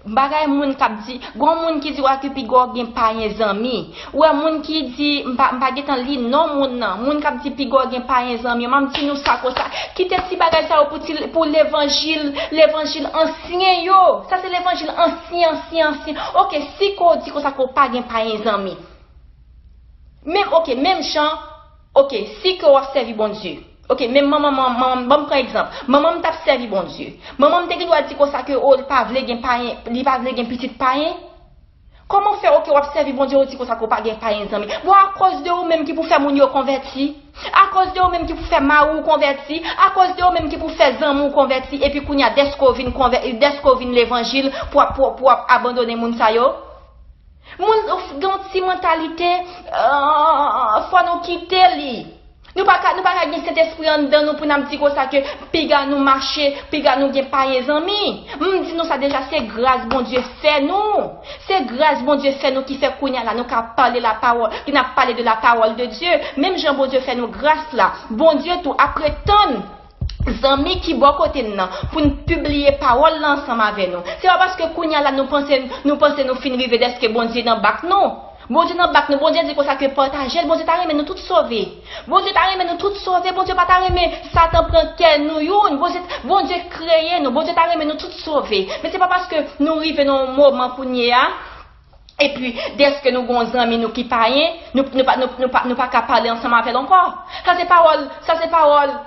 Bagay moun k ap di, gon moun ki di w a ke piga w gen payen zanmi. Ou wè moun ki di, m pa, m pa gentan li non moun nan, moun k ap di piga w gen payen zanmi, m ap di nou sa konsa. Kite ti bagay sa yo pou ti, pou levanjil, levanjil ansyen yo. Sa se levanjil ansyen, ansyen, ansyen. Oke, si ke w di konsa ke w pa gen payen zanmi. Menm, oke, menm jan, oke, si ke w ap sèvi Bondye. Oke, menm manman, manman, ban m pran egzanp. Manman m t ap sèvi Bondye. Manman m te gen dwa di konsa ke, o, li pa vle gen payen, li pa vle gen pitit payen. Kòman fè, oke, w ap sèvi Bondye, ou di konsa ke w pa gen payen zanmi? Bon, akoz de ou menm ki pou fè moun yo konvèti? Akoz de ou menm ki pou fè mari w konvèti? Akoz de ou menm ki pou fè zanmi w konvèti? Epi kounye a, dèske w vin konvè-, dèske w vin levanjil pou w ap, pou, pou w ap abandone moun sa yo? Moun, gen yon ti mantalite, euh, fò nou kite li. Nou pa ka, nou pa ka gen Sentespri anndan nou pou n ap di konsa ke piga nou mache, piga nou gen payen zanmi. M di nou sa deja, se gras Bondye fè nou. Se gras Bondye fè nou ki fè kounye a la nou ka pale lapawòl, ki n ap pale de la parole de Dieu. Menm jan Bondye fè nou gras la, Bondye tou apre tann zanmi ki bò kote n nan pou n pibliye pawòl la ansanm avè nou. Se pa paske kounye a la nou panse, nou panse nou fin rive dèske Bondye nan bak nou. Bondye nan bak nou, Bondye di konsa ke pataje l, Bondye ta renmen nou tout sove. Bondye ta renmen nou tout sove, Bondye pa ta renmen Satan pran kè nou youn. Bondye, Bondye kreye nou, Bondye ta renmen nou tout sove. Men se pa paske nou rive nan yon moman kounye a, epi dèske nou gen yon zanmi nou ki payen, nou, nou pa, nou, nou pa, nou pa ka pale ansanm avè l ankò. Sa se pawòl, sa se pawòl.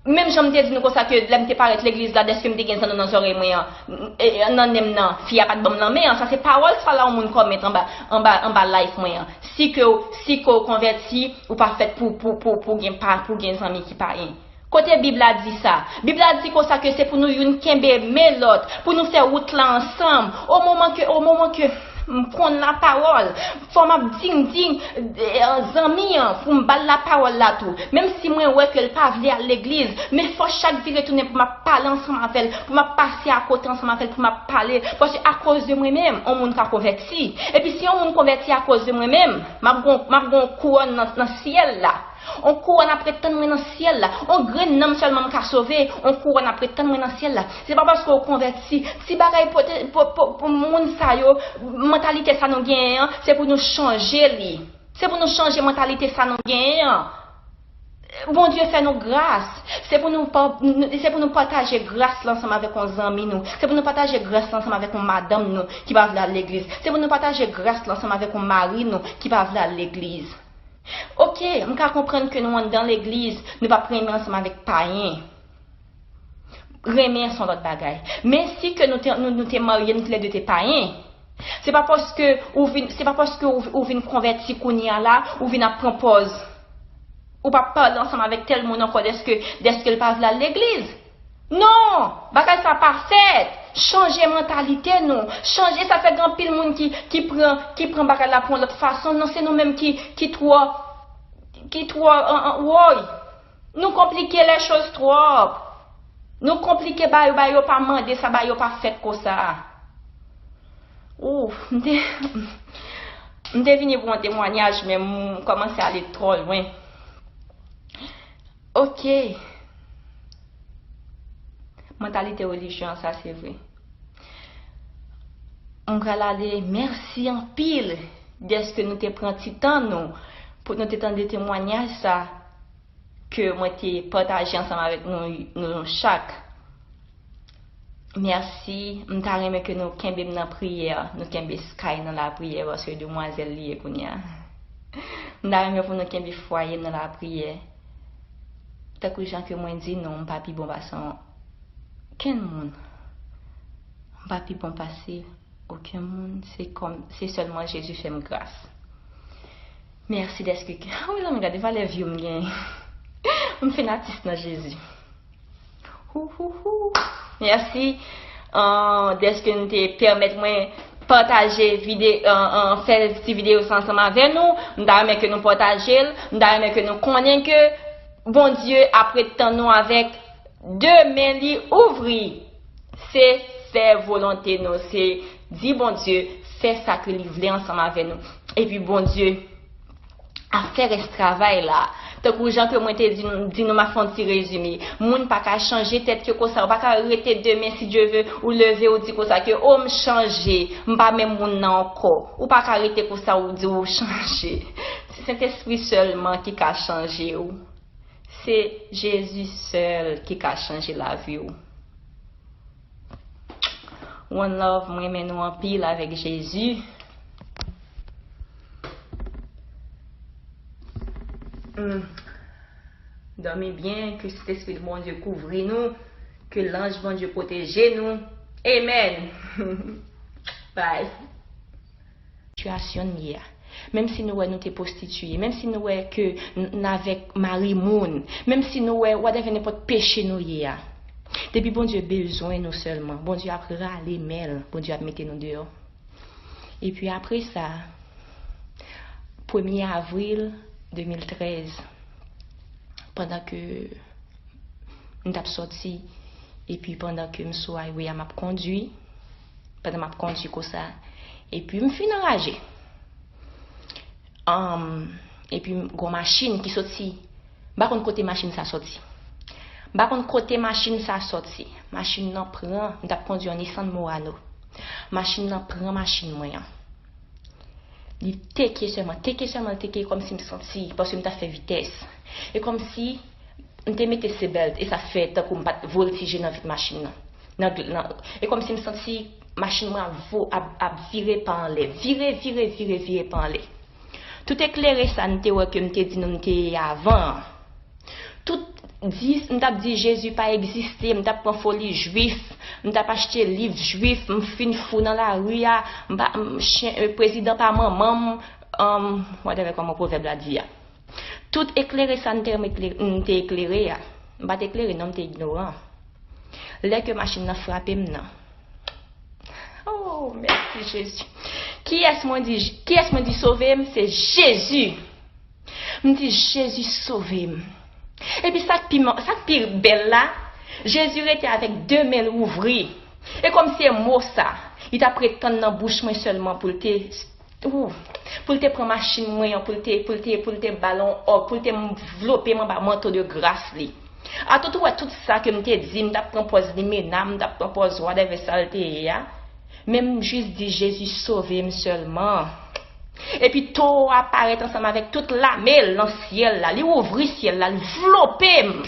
Menm jan m te di nou konsa ke lè m te parèt legliz la, dèske m te gen zanno nan zòrèy mwen an, e, nan nen m nan, fi a pa t ban m lanmen an, sa se pawòl sa la yon moun kòmèt anba, anba, anba live mwen an. Si ke w, si ke w konvèti, ou pa fèt pou, pou, pou, pou gen pa, pou gen zanmi ki payen. Kote Bib la di sa? Bib la di konsa ke se pou nou youn kenbe men lòt, pou nou fè wout la ansanm. O moman ke, o moman ke m konn lapawòl, fò m ap ding ding, eh, zanmi an, pou m ba l lapawòl la tou. Menm si mwen wè ke l pa vle al legliz, men fò chak vire tounen pou m ap pale ansanm avè l, pou m ap pase akote ansanm avè l, pou m ap pale. Paske akoz de mwen menm, yon moun ka konvèti. Epi si yon moun konvèti akoz de mwen menm, m ap gon, m ap gon kouwòn nan, nan syèl la. On kouwòn ap ret tann mwen nan syèl la. On grenn nanm sèlman m ka sove. On kouwòn ap ret tann mwen nan syèl la. Se pa paske w konvèti. Ti bagay pote, po, po, pou moun sa yo, mantalite sa nou genyen an, se pou nou chanje li. Se pou nou chanje mantalite sa nou genyen an. Bondye fè nou gras. Se pou nou pa, se pou nou pataje gras la ansanm avèk yon zanmi nou. Se pou nou pataje gras la ansanm avèk yon madanm nou ki pa vle al legliz. Se pou nou pataje gras la ansanm avèk yon mari nou ki pa vle al legliz. Oke, m ka konprann ke nou anndan legliz, nou p ap renmen ansanm avèk payen. Renmen se yon lòt bagay. Men si ke nou te, nou, nou te marye, nou toulède te payen, se pa paske ou vin, se pa paske ou, ou vin konvèti kounye a la, ou vin ap pran pòz. Ou p ap pale ansanm avèk tèl moun ankò dèske, dèske l pa vle al legliz. Non! Bagay sa pa fèt! Chanje mantalite nou. Chanje, sa fè gen anpil moun ki, ki pran, ki pran bagay la pou yon lòt fason. Non, se nou menm ki, ki twò, ki twò, an, an, woy! Nou konplike les choses twòp. Nou konplike bagay yo, bagay yo pa mande sa, bagay yo pa fèt konsa. Ouf, m te, m te vini pou yon temwanyaj, men m kòmanse ale twò lwen. Oke. Mantalite relijyon an, sa se vre. M pral ale, mèsi anpil dèske nou te pran ti tan nou pou nou te tande temwanyaj sa ke mwen te pataje ansanm avèk nou, nou chak. Mèsi. M ta renmen ke nou kenbe m nan priyè, nou kenbe Sky nan lapriyè, paske demwazèl li ye kounye a. M ta renmen pou nou kenbe fwaye m nan lapriyè. Tankou jan ke mwen di nou, m pa pi bon pase okenn moun. M pa pi bon pase okenn moun. Se kòm, se sèlman Jezi fè m gras. Mèsi dèske, ah wi, zanmi, gade valè view m genyen. M fin atis nan Jezi. Hou, hou, hou. Mèsi, euh, dèske nou te pèmèt mwen pataje vide, euh, euh, fè ti videyo sa ansanm avè nou. M ta renmen ke nou pataje l. M ta renmen ke nou konnen ke Bondye ap ret tann nou avèk de men li ouvri. Se fè volonte nou, se di Bondye fè sa ke li vle ansanm avè nou. Epi Bondye ap fè rès travay la. Tankou jan ke mwen te di nou, di nou, m ap fè yon ti rezime. Moun pa ka chanje tèt yo konsa. Ou pa ka rete demen, si Dye ve, ou leve, ou di konsa ke, "O, m chanje, m pa menm moun nan ankò." Ou pa ka rete konsa, ou di ou chanje. Se Sentespri sèlman ki ka chanje w. Se Jezi sèl ki ka chanje lavi w. One love, mwen renmen nou anpil avèk Jezi. Hmm. Dòmi byen, ke Sentespri Bondye kouvri nou, ke lanj Bondye pwoteje nou. Amen. Bye. Sitiyasyon n ye a. Menm si nou wè nou te pwostitiye, menm si nou wè ke n, n avèk mari moun, menm si nou wè whatever nenpòt peche nou ye a. Depi Bondye bezwen nou sèlman, Bondye ap rale men l, Bondye ap mete nou deyò. Epi apre sa, premye avril de mil trèz, pandan ke m t ap sòti, epi pandan ke m sou highway a, m ap kondui, pandan m ap kondui konsa, epi m fin anraje. Anm, epi m gon machin ki soti. M pa konn kote machin sa soti. M pa konn kote machin sa soti. Machin nan pran, m t ap kondui yon Nissan Murano. Machin nan pran machin mwen an. Li teke sèlman, teke sèlman, li teke kòmsi m santi, paske m t ap fè vitès. E kòmsi m te mete seatbelt, e sa fè tankou m pa t voltije nan vit machin nan. Nan, nan, e kòmsi m santi machin mwen ap, vo- ap, ap vire pa anlè. Vire, vire, vire, vire pa anlè. Tout eklere sa n te wè ke m te di nou m te ye avan an. Tout di, m t ap di Jezi pa egziste, m t ap pran foli jwif, m t ap achte liv jwif, m fin fou nan lari a, m pa, m, chen, eh, prezidan pa manman m, um, whatever kòman pwovèb la di a. Tout eklere sa n te, m te eklere a, m pa t eklere non, m te ignoran. Lè ke machin nan frape m nan. Oh, mèsi Jezi. Kiyès mwen di, kiyès mwen di sove m? Se Jezi. M di, "Jezi, sove m." Epi sa k pi, sa k pi bèl la, Jezi rete avèk de men l ouvri. E kòmsi e mo sa, li t ap ret tann nan bouch mwen sèlman pou l te, ou, pou l te pran machin mwen an, pou l te, pou l te, pou l te ba l yon òg, pou l te vlope m anba manto de gras li. Atout ou wè tout sa ke m te di, m t ap pran pòz limena, m t ap pran pòz whatever sa l te ye a. Men m jis di, "Jezi, sove m sèlman." Epi towo a parèt ansanm avèk tout lame l nan syèl la. Li ouvri syèl la, li vlope m.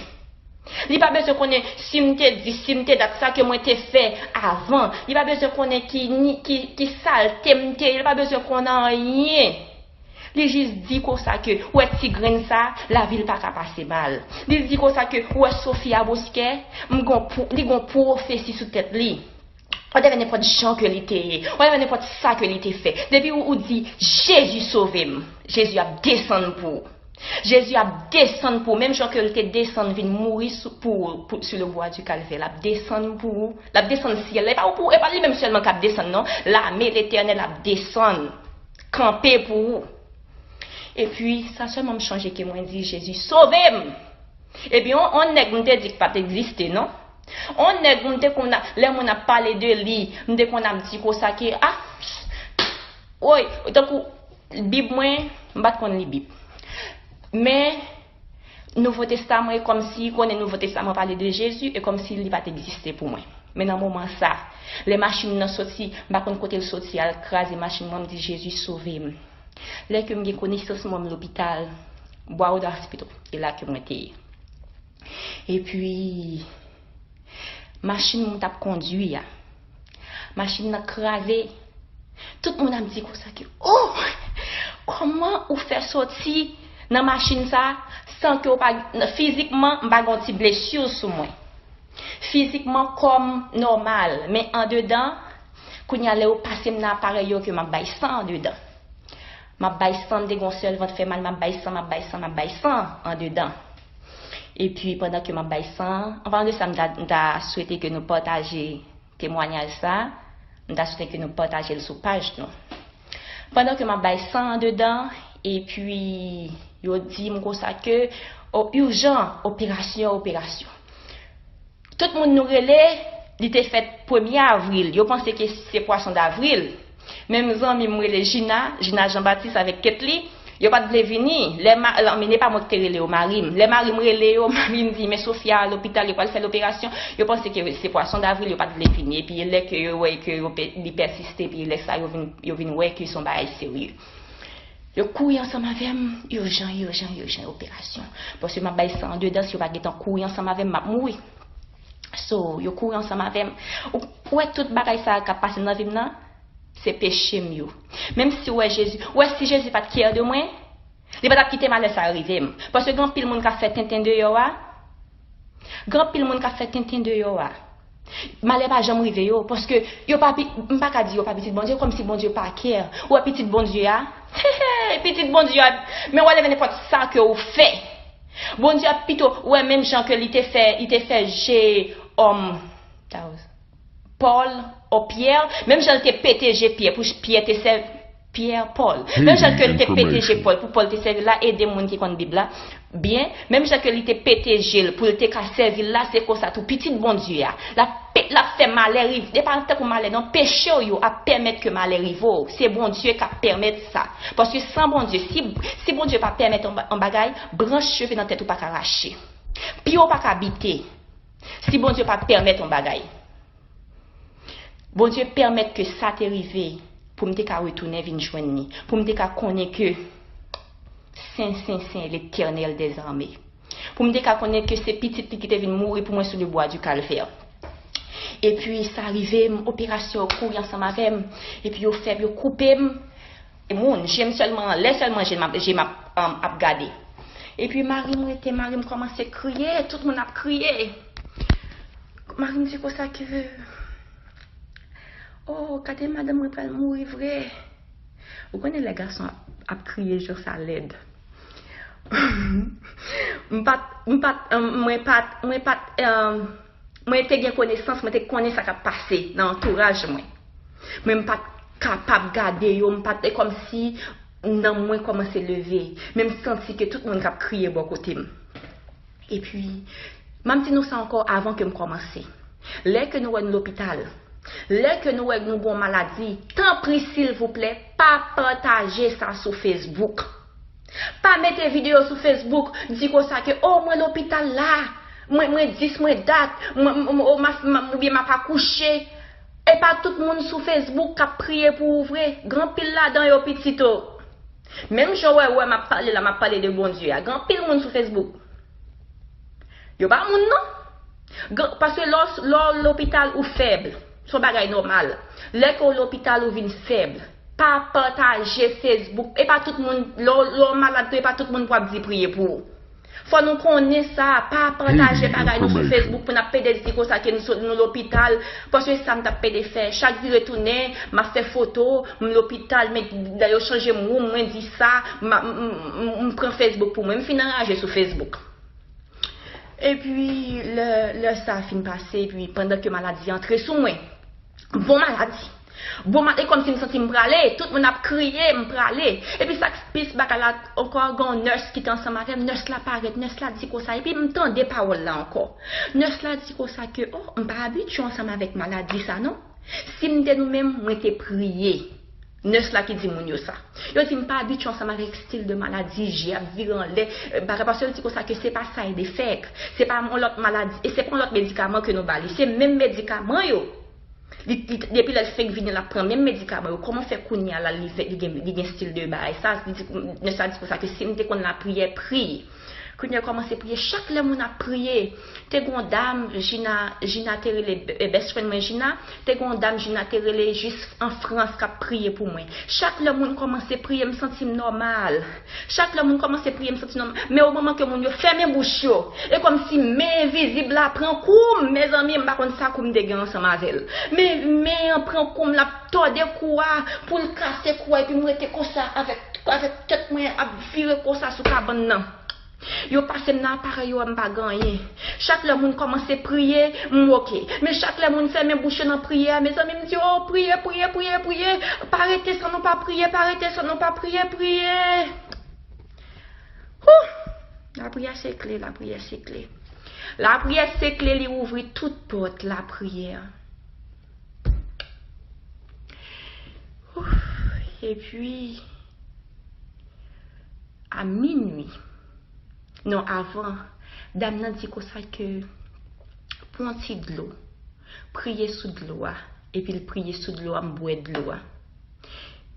Li pa bezwen konnen si m te di, si m te dat, sa ke mwen te fè avan. Li pa bezwen konnen ki, ni- ki, ki salte m te ye. Li pa bezwen konnen anyen. Li jis di konsa ke, "Ou wè ti grenn sa, lavi l pa ka pase mal." Li di konsa ke, "Ou wè Sofia Bosquet, m gon pwo- li gon pwofesi sou tèt li." Whatever nenpòt jan ke li te ye, whatever nenpòt sa ke li te fè. Depi ou, ou di, "Jezi sove m," Jezi ap desann pou ou. Jezi ap desann pou ou, menm jan ke l te desann vin mouri sou, pou ou, pou, sou le bwa di Kalvè. L ap desann pou ou. L ap desann syèl la. E pa ou pou, e pa li menm sèlman k ap desann, non. Lame Letènèl ap desann, kanpe pou ou. Epi, sa sèlman m chonje ke mwen di, "Jezi, sove m!" Epi, on, on nèg m te di k pa t egziste, non. On nèg m te konn ap, lè moun ap pale de li, m te konn ap di konsa ke, ah, woy, tankou Bib mwen, m pa t konn li Bib. Men, Nouvo Testaman, e kòmsi konnen Nouvo Testaman pale de Jezi, e kòmsi li pa t egziste pou mwen. Men nan moman sa, lè machin nan soti, m pa konn kote l soti, al kraze machin mwen, m di, "Jezi, sove m." Lè ke m gen konesans mwen, m lopital, Broward Hospital, e la ke mwen te ye. Epi, machin mwen t ap kondui a, machin nan kraze. Tout moun ap di konsa ke, "Oh, kòman ou fè soti nan machin sa san ke w pa, fizikman, m pa gen yon ti blesi sou mwen. Fizikman, kò m nòmal, men andedan, kounye a lè yo pase m nan aparèy yo ke m ap bay san andedan." M ap bay san, m te gen yon sèl vant fè mal, m ap bay san, m ap bay san, m ap bay san andedan. Epi pandan ke m ap bay san an, an palan de sa, m ta, m ta swete ke nou pataje temwanyaj sa, m ta swete ke nou pataje l sou paj nou. Pandan ke m ap bay san andedan, epi yo di m konsa ke, o, ijan, operasyon, operasyon. Tout moun nou rele, li te fèt premye avril. Yo panse ke se pwason davril. Menm zanmi m rele Gina, Gina Jean Baptiste avèk Ketly, yo pa t vle vini. Lè ma, men se pa mwen ki te rele yo, mari m. Lè mari m rele yo, mari m di, men Sofia lopital, yo pral fè loperasyon. Yo panse ke se pwason davril, yo pa t vle vini. Epi lè ke yo wè ke yo pe, li pèsiste, epi lè sa yo vin, yo vin wè ke se yon bagay serye. Yo kouri ansanm avè m, ijan, ijan, ijan, operasyon. Paske m ap bay san andedan, si yo pa gentan kouri ansanm avè m, m ap mouri. So, yo kouri ansanm avè m. Ou, ou wè tout bagay sa a k ap pase nan vi m nan, se peche m yo. Menm si ou wè Jezi, ou wè si Jezi pa t care de mwen, li pa t ap kite malè sa a rive m. Paske gen anpil moun k ap fè tenten deyò a. Gen anpil moun k ap fè tenten deyò a. Malè pa janm rive yo, paske yo pa pi, m pa ka di yo pa pitit Bondye, kòmsi Bondye pa care. Ou wè pitit Bondye a, pitit Bondye a, men w a leve nenpòt sa ke ou fè. Bondye ap pito, ou wè menm jan ke li te fè, li te fè je, um, Pòl, o Pyè, menm jan l te pete je Pyè pou Pyè te sèvi Pyè, Pòl. Menm jan ke l te pete je Pòl pou Pòl te sèvi l la, ede moun ki konn Bib la byen, menm jan ke li te pete je l pou l te ka sèvi l la, se konsa tou pitit Bondye a, l ap pe, l ap fè malè rive. E pa tankou malè non, peche w yo ap pèmèt ke malè rive w. Se Bondye k ap pèmèt sa. Paske san Bondye, si, si Bondye pa pèmèt yon ba-, yon bagay, branch cheve nan tèt ou pa ka rache. Pye w pa ka bite. Si Bondye pa pèmèt yon bagay. Bondye pèmèt ke sa te rive pou m te ka retounen vin jwenn li, pou m te ka konnen ke Sen, Sen, Sen, Letènèl dèzame. Pou m te ka konnen ke se pitit li ki te vin mouri pou mwen sou le bwa di kalvè. Epi sa rive m, operasyon yo kouri ansanm avè m, epi yo fè, yo koupe m. E moun, je m sèlman, lè sèlman je m ap, je m ap, um, ap gade. Epi mari m rete, mari m kòmanse kriye, tout moun ap kriye. Mari m di konsa ke, oh, gade madanm mwen pral mouri vre. Ou konnen lè gason ap, ap kriye jan sa lèd. M pa t, m pa t, um, mwen pa t, mwen pa t, um, mwen te gen konesans, mwen te konnen sa k ap pase nan antouraj mwen. Men m pa t kapab gade yo, m pa t, e kòmsi nanm mwen kòmanse leve, men m santi ke tout moun k ap kriye bò kote m. Epi, m ap di nou sa ankò avan ke m kòmanse. Lè ke nou wè nou lopital, lè ke nou wè nou gon maladi, tanpri silvouplè, pa pataje sa sou Facebook. Pa mete videyo sou Facebook, di konsa ke, oh, mwen lopital la, mwen, mwen dis, mwen dat, mwen, mwen, mwen, oh, m ap, m ap, oubyen m ap akouche. E pa tout moun sou Facebook k ap priye pou ou vre. Gen anpil ladan yo pitit, oh. Menm jan w wè, wè m ap pale la, m ap pale de Bondye a. Gen anpil moun sou Facebook. Yo pa moun non. Gen, paske lè w, lè w lopital ou fèb. Se yon bagay nòmal. Lè ke w lopital ou vin fèb. Pa pataje Facebook. E pa tout moun, lè w, lè w malad tou, e pa tout moun pou ap di priye pou ou. Fò nou konnen sa, pa pataje bagay nou sou Facebook pou n ap pede di konsa ke nou sot, nou lopital, paske sa m t ap pede fè. Chak vire tounen, m ap fè foto, m lopital, men lè yo chanje m woum, mwen di sa, m, m, m, m pran Facebook pou mwen. M fin anraje sou Facebook. Epi, lè, lè sa fin pase, epi pandan ke maladi antre sou mwen, bon maladi. Bon, ma-, e kòmsi m santi m prale, tout moun ap kriye, m prale. Epi sa k plis bagay la ankò, gen yon nurse ki te ansanm avè m, nurse la parèt, nurse la di konsa, epi m tande pawòl la ankò. Nurse la di konsa ke, oh, m pa abitye ansanm avèk maladi sa non. Si m te nou menm, mwen te priye. Nurse la ki di moun yo sa. Yo di m pa abitye ansanm avèk stil de maladi, je ap vire anlè, euh, bagay, paske yo di konsa ke se pa side effect, se pa yon lòt maladi, e se pa yon lòt medikaman ke nou ba li, se menm medikaman yo. Li, li, depi lè l fenk vini, l ap pran menm medikaman yo. Kòman fè kounye a la, li, li gen, li gen stil de bagay sa? Li di, nèg sa di konsa ke si m te konn lapriyè, priye. Kounye a, kòmanse priye. Chak lè moun ap priye, te gen yon dam, Gina, Gina te rele, eh, best friend mwen, Gina, te gen yon dam, Gina te rele jis an Frans, k ap priye pou mwen. Chak lè moun kòmanse priye, m santi m nòmal. Chak lè moun kòmanse priye, m santi nòmal. Men o moman ke moun yo fèmen bouch yo, e kòmsi men envizib la pran kou m, mezanmi, m pa konn sa kou m te gen ansanm avè l. Men men an pran kou m, l ap tòde kou a, pou l kase kou a, epi m rete konsa avèk, avèk tèt mwen ap vire konsa sou kabann nan. Yo pase m nan aparèy yo, m pa gen anyen. Chak lè moun kòmanse priye, m oke. Men chak lè moun fèmen bouch yo nan priyè, mezanmi, m di, "O, priye, priye, priye, priye. Pa rete san nou pa priye, pa rete san nou pa priye, priye." Hou! Lapriyè se kle, lapriyè se kle. Lapriyè se kle, li ouvri tout pòt, lapriyè. Ouf! Epi, a minui, non, avan, dam nan di konsa ke pran ti dlo, priye sou dlo a, epi l priye sou dlo a, m bwè dlo a.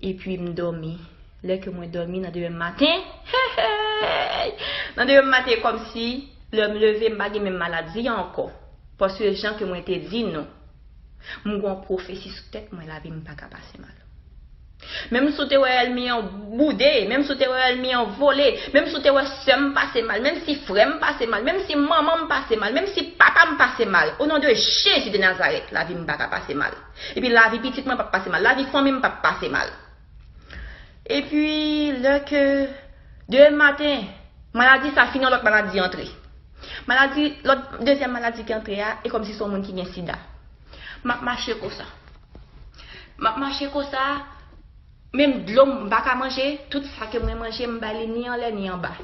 Epi m dòmi. Lè ke mwen dòmi nan demen maten, hey, hey, nan demen maten, kòmsi lè m leve, m pa gen menm maladi a ankò. Paske jan ke mwen te di nou, m gon pwofesi sou tèt mwen, lavi m pa ka pase mal. Menm si w te wè ènmi an boude, menm si w te wè ènmi an vole, menm si w te wè sè m pase mal, menm si frè m pase mal, menm si manman m pase mal, menm si papa m pase mal, o non de Jezi de Nazarèt, lavi m pa ka pase mal. Epi lavi pitit mwen p ap pase mal, lavi fanmi m p ap pase mal. Epi, lè ke demen maten, maladi sa fini, yon lòt maladi antre. Maladi, lòt, dezyèm maladi ki antre a, e kòmsi se yon moun ki gen sida. M ap mache konsa. M ap mache konsa, menm dlo m pa ka manje, tout sa ke mwen manje, m bay li ni anlè ni anba.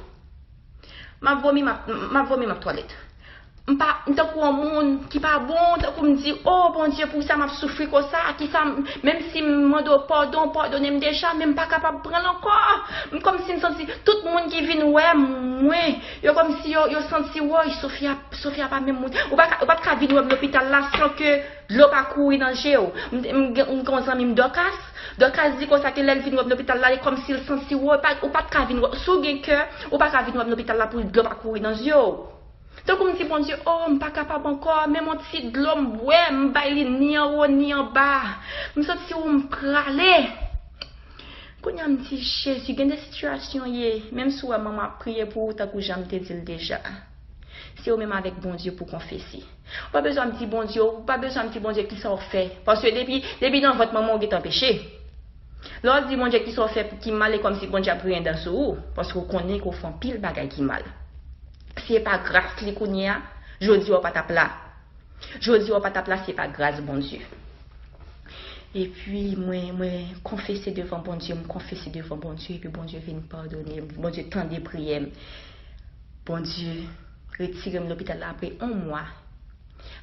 M ap vomi, m ap, m ap vomi, m ap twalèt. M pa, m tankou yon moun ki pa bon, tankou m di, "O Bondye, pou sa m ap soufri konsa, ki sa m," menm si m mande w padon, w padone m deja, men m pa kapab pran l ankò. M kòmsi m santi tout moun ki vin wè mwen, yo kòmsi yo, yo santi, "Woy, Sofia, Sofia pa menm moun." Ou pa ka, ou pa t ka vin wè m lopital la san ke dlo pa kouri nan je w. M, m, m gen yon zanmi m Dòkas. Dòkas di konsa ke lè l vin wè m lopital la, e kòmsi l santi, "Woy, pa, ou pa t ka vin wè, si w gen kè, ou pa ka vin wè m lopital la pou dlo pa kouri nan je w." Tankou m di Bondye, "O, m pa kapab ankò, menm yon ti dlo m bwè, m bay li ni anwo ni anba. M santi w m prale." Kounye a m di, "Jezi, gen de sitiyasyon ye, menm si w wè manman ap priye pou ou tankou jan m te di l deja. Se ou menm avèk Bondye pou konfese. Ou pa bezwen ap di Bondye, ou pa bezwen ap di Bondye kisa w fè. Paske depi, depi nan vant manman w gentan peche." Lè w ap di Bondye kisa w fè ki mal, e kòmsi Bondye ap griyen dan sou ou, paske w konnen ke w fè anpil bagay ki mal. Si se pa gras li kounye a, jodi a w pa t ap la. Jodi a w pa t ap la, se pa gras Bondye. Epi mwen, mwen konfese devan Bondye, m konfese devan Bondye, epi Bondye vin padone m, Bondye tande priyè m. Bondye retire m lopital la apre yon mwa.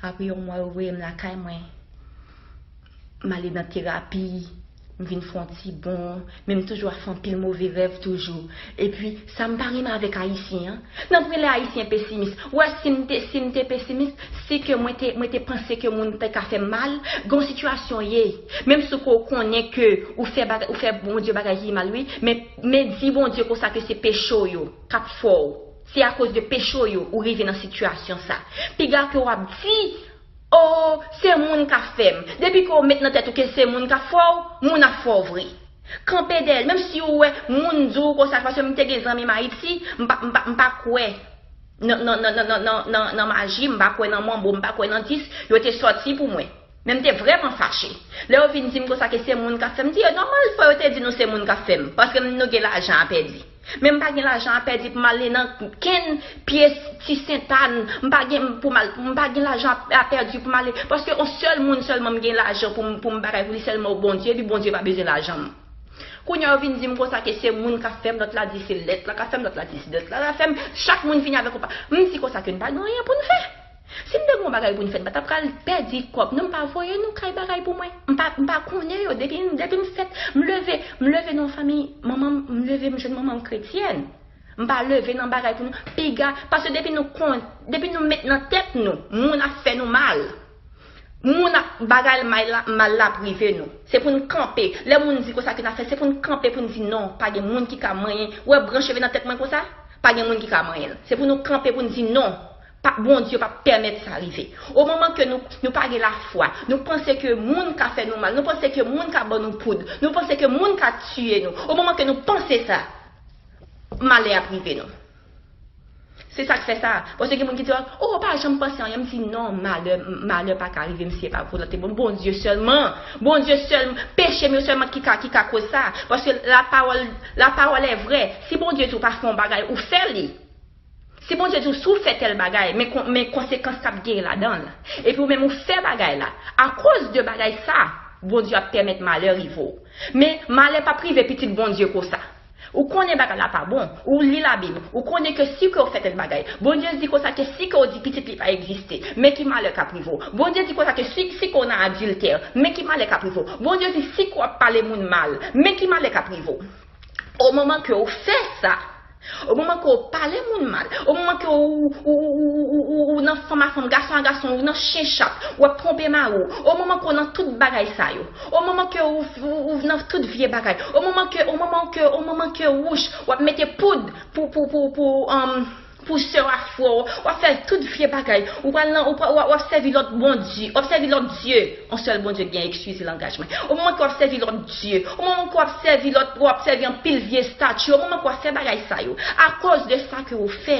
Apre yon mwa, yo voye m lakay mwen. M ale nan terapi, m vin fè yon ti bon, men m toujou ap fè anpil move rèv toujou. Epi, sa m pa renmen avèk Ayisyen an, nan premye lè Ayisyen pesimis. Ou wè, si m te, si m te pesimis, si ke mwen te, mwen te panse ke moun te ka fè m mal, gon sitiyasyon ye. Menm si ke w konnen ke ou fè bagay, ou fè Bondye bagay ki mal, wi, men, men di Bondye konsa ke se peche w yo k ap fè w. Se akoz de peche w yo ou rive nan sitiyasyon sa. Piga ke w ap di, "O, se moun k ap fè m." Depi ke w met nan tèt ou ke se moun k ap fè w, moun ap fè w vre. Kanpe dèyè l. Menm si w wè moun di w konsa, paske m te gen zanmi m Ayiti, m pa, m pa, m pa kwè nan, nan, nan maji, m pa kwè nan manbo, m pa kwè nan dis, yo te sòti pou mwen. Men m te vrèman fache. Lè yo vin di m konsa ke se moun k ap fè m, m di yo, "Nòmal, fò yo te di nou se moun k ap fè m, paske m, nou gen lajan a pèdi." Men m pa gen lajan a pèdi pou m ale nan kenn pyès Ti Sentàn, m pa gen pou m al, m pa gen lajan a, a pèdi pou m ale, paske yon sèl moun sèlman m gen lajan pou m, pou m bagay pou li, sèlman Bondye, epi Bondye pa bezwen lajan m. Kounye a yo vin di m konsa ke se moun k ap fè m, lòt la di se lèt la k ap fè m, lòt la di se lèt la k ap fè m. Chak moun vini avèk yon pa-, m di konsa ke n pa gen anyen pou n fè. Si n te gen yon bagay pou n fè, n pa t ap pral pèdi kòb, non, m pa voye nou kay bagay pou mwen. M pa, m pa konnen yo. Depi, depi m fèt, m leve, m leve nan yon fanmi, manman m, m leve, m jwenn manman m kretyèn. M pa leve nan bagay pou nou, piga, paske depi nou kon, depi nou met nan tèt nou, moun ap fè nou mal. Moun ap, bagay mal la, mal la ap rive nou. Se pou n kanpe. Lè moun di konsa ke n ap fè, se pou n kanpe pou n di non, pa gen moun ki ka manyen. Ou wè branch cheve nan tèt mwen konsa? Pa gen moun ki ka manyen l. Se pou nou kanpe pou n di non. Pa, Bondye p ap pèmèt sa rive. O moman ke nou, nou pa gen lafwa, nou panse ke moun ka fè nou mal, nou panse ke moun ka ban nou poud, nou panse ke moun ka tiye nou. O moman ke nou panse sa, malè ap rive nou. Se sa k fè sa. Paske gen moun ki di, "O, w pa janm panse anyen." M di, "Non, malè, malè pa ka rive m si se pa volonte Bon-, Bondye sèlman. Bondye sèl, peche m yo sèlman ki ka, ki ka koz sa." Paske lapawòl, lapawòl è vrè. Si Bondye di w pa fè yon bagay, ou fè li. Si Bondye di w, si w fè tèl bagay, men, men konsekans k ap genyen ladan l. Epi ou menm ou fè bagay la. Akoz de bagay sa, Bondye ap pèmèt malè rive w. Men malè p ap rive pitit Bondye konsa. Ou konnen bagay la pa bon, ou li Labib, ou konnen ke si ke w fè tèl bagay, Bondye di konsa ke si ke w di pitit li pa egziste, men ki malè k ap rive w. Bondye di konsa ke si, si ke w nan adiltè, men ki malè k ap rive w. Bondye di si ke w ap pale moun mal, men ki malè k ap rive w. O moman ke w fè sa, o moman ke w pale moun mal, o moman ke w, ou, ou, ou nan fanm a fanm, gason a gason, ou nan chen chat, w ap twonpe mari w, o moman ke w nan tout bagay sa yo, o moman ke w, ou, ou nan tout vye bagay, o moman ke, o moman ke, o moman ke wouch, w ap mete poud pou, pou, pou, pou, um, pou sè w ak frè w, w ap fè tout vye bagay, ou pral nan, ou pral, w ap, w ap sèvi lòt bondye, w ap sèvi lòt dye, yon sèl Bondye k gen, eskize langaj mwen. O moman ke w ap sèvi lòt dye, o moman ke w ap sèvi lòt, w ap sèvi anpil vye estati, o moman ke w ap fè bagay sa yo, akoz de sa ke w fè,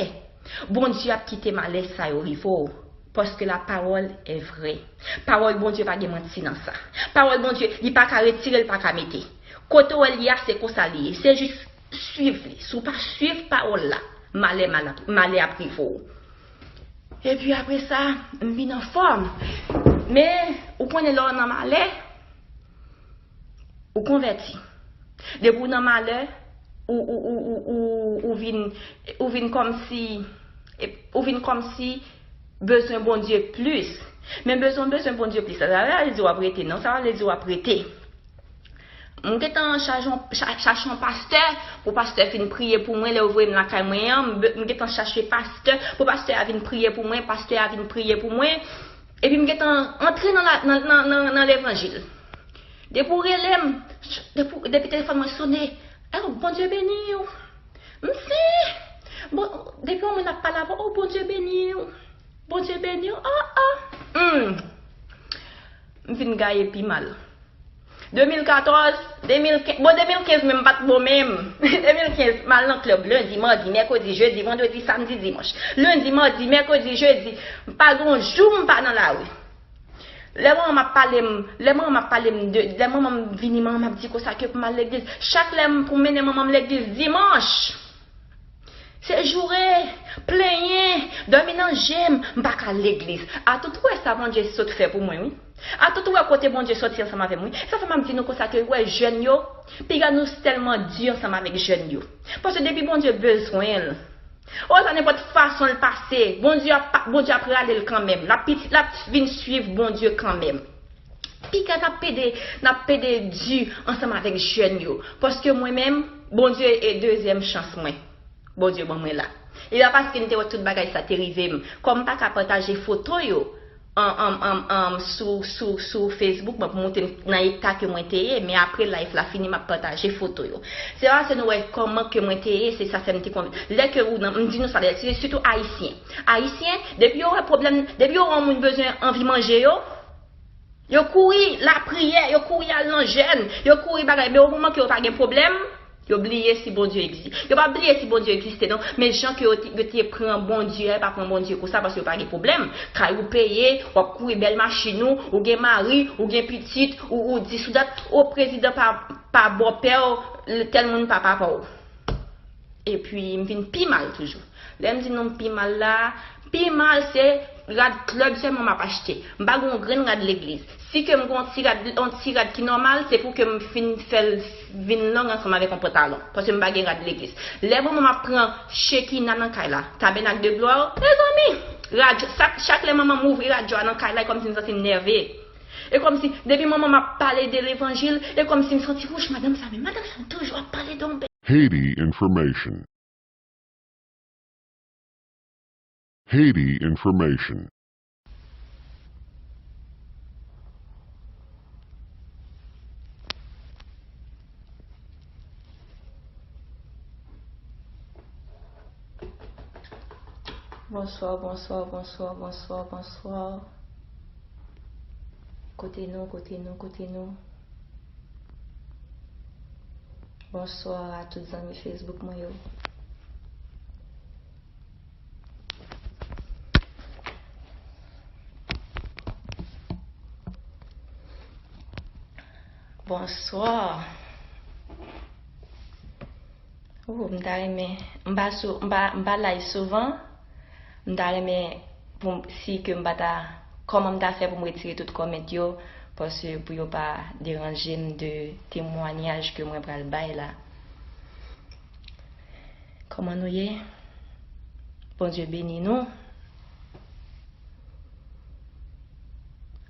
Bondye ap kite malè sa yo rive w, paske la parole est vraie. Pawòl Bondye pa gen manti nan sa. Pawòl Bondye, li pa ka retire, li pa ka mete. Kote w wè l ye a, se konsa li ye. Se jis swiv li. Si w pa swiv pawòl la, malè, malè, malè ap rive w. Epi apre sa, m vin anfòm. Men, ou konnen lè w nan malè, ou konvèti. Depi w nan malè, ou, ou, ou, ou, ou, ou vin, ou vin kòmsi, ou vin kòmsi bezwen Bondye plis. Men bezwen, bezwen Bondye plis la, sa pa vle di w ap rete, non, sa pa vle di w ap rete. M gentan chache yon, cha-, chache yon pastè, pou pastè vin priye pou mwen, lè yo voye m lakay mwen an, m be-, m gentan chache pastè, pou pastè a vin priye pou mwen, pastè a vin priye pou mwen. Epi m gentan antre nan la, nan, nan, nan, nan levanjil. Depi w rele m, depi, depi telefòn mwen sone, "Oh, Bondye beni w." M si, bon, depi yon moun ap pale avè w, "Oh, Bondye beni w. Bondye beni w." Oh, oh. Hmm. M vin gaye pi mal. De mil katòz, de mil kenz, bon, de mil kenz menm pa t bon menm. De mil kenz, m al nan klèb lendi, madi, mèkredi, jedi, vandredi, samdi, dimanch. Lendi, madi, mèkredi, jedi, m pa gen yon jou m pa nan lari. Lè manman m ap pale m, lè manman m ap pale m de, lè manman m vini, manman m ap di konsa ke pou m al legliz. Chak lè m, pou m mennen manman m legliz dimanch, se joure, plenyen, dòmi nan je m, m pa ka al legliz. A tout wè sa Bondye sot fè pou mwen, wi. A tout wè kote Bondye soti ansanm avè m, wi. Sa fè m ap di nou konsa ke, wè, jèn yo, piga nou tèlman di ansanm avèk jèn yo. Paske depi Bondye bezwen l, o, sa nenpòt fason l pase, Bondye ap, Bondye ap rale l kanmenm. L ap piti, l ap vin swiv Bondye kanmenm. Piga n ap pede, n ap pede di ansanm avèk jèn yo. Paske mwen menm, Bondye e dezyèm chans mwen. Bondye ban mwen la. E pa paske m te wè tout bagay sa te rive m. Kòm m pa ka pataje foto yo, an, an, an, an, sou, sou, sou Facebook mwen pou montre n nan eta ke mwen te ye, men apre live la fini, m ap pataje foto yo. Se paske nou wè kòman ke mwen te ye, se sa fè m te konn. Lè ke ou nan, m di nou sa, lè, se sitou Ayisyen. Ayisyen, depi yo wè pwoblèm, depi yo wè yon moun bezwen anvi manje yo, yo kouri lapriyè, yo kouri al nan jèn, yo kouri bagay, men o moman ke yo pa gen pwoblèm, yo bliye si Bondye egziste. Yo pa bliye si Bondye egziste, non, men jan ke yo te, yo te pran Bondye a, yo pa pran Bondye konsa, paske yo pa gen pwoblèm. Kay ou peye, w ap kouri bèl machin ou, ou gen mari, ou gen pitit, ou, ou dis ou dat, o prezidan pa, pa bòpè w, tèl moun pa papa w. Epi, m vin pi mal toujou. Lè m di nou m pi mal la, pi mal se rad klèb sèlman m ap achte. M pa gen yon grenn rad legliz. Si ke m gen yon ti rad, yon ti rad ki nòmal, se pou ke m fin fè l vin long ansanm avèk yon pantalon. Paske m pa gen rad legliz. Lè manman m ap pran Chekina nan kay la, Tabènak de Glwa, mezanmi, radyo, chak, chak lè manman m ouvri radyo a nan kay la, e kòmsi m santi m nève. E kòmsi, depi manman m ap pale de levanjil, e kòmsi m santi, wouch, madanm sa, men madanm sa toujou ap pale de yon Haiti information. Haiti information. Bonswa, bonswa, bonswa, bonswa, bonswa. Kote nou, kote nou, kote nou? Bonswa a tout zanmi Facebook mwen yo. Bonswa. Oh, m ta renmen, m pa sou, m pa, m pa live souvan. M ta renmen pou m, si ke m pa ta, kòman m ta fè pou m retire tout kòmènt yo, paske pou yo pa deranje m de temwanyaj ke mwen pral bay la. Kòman nou ye? Bondye beni nou.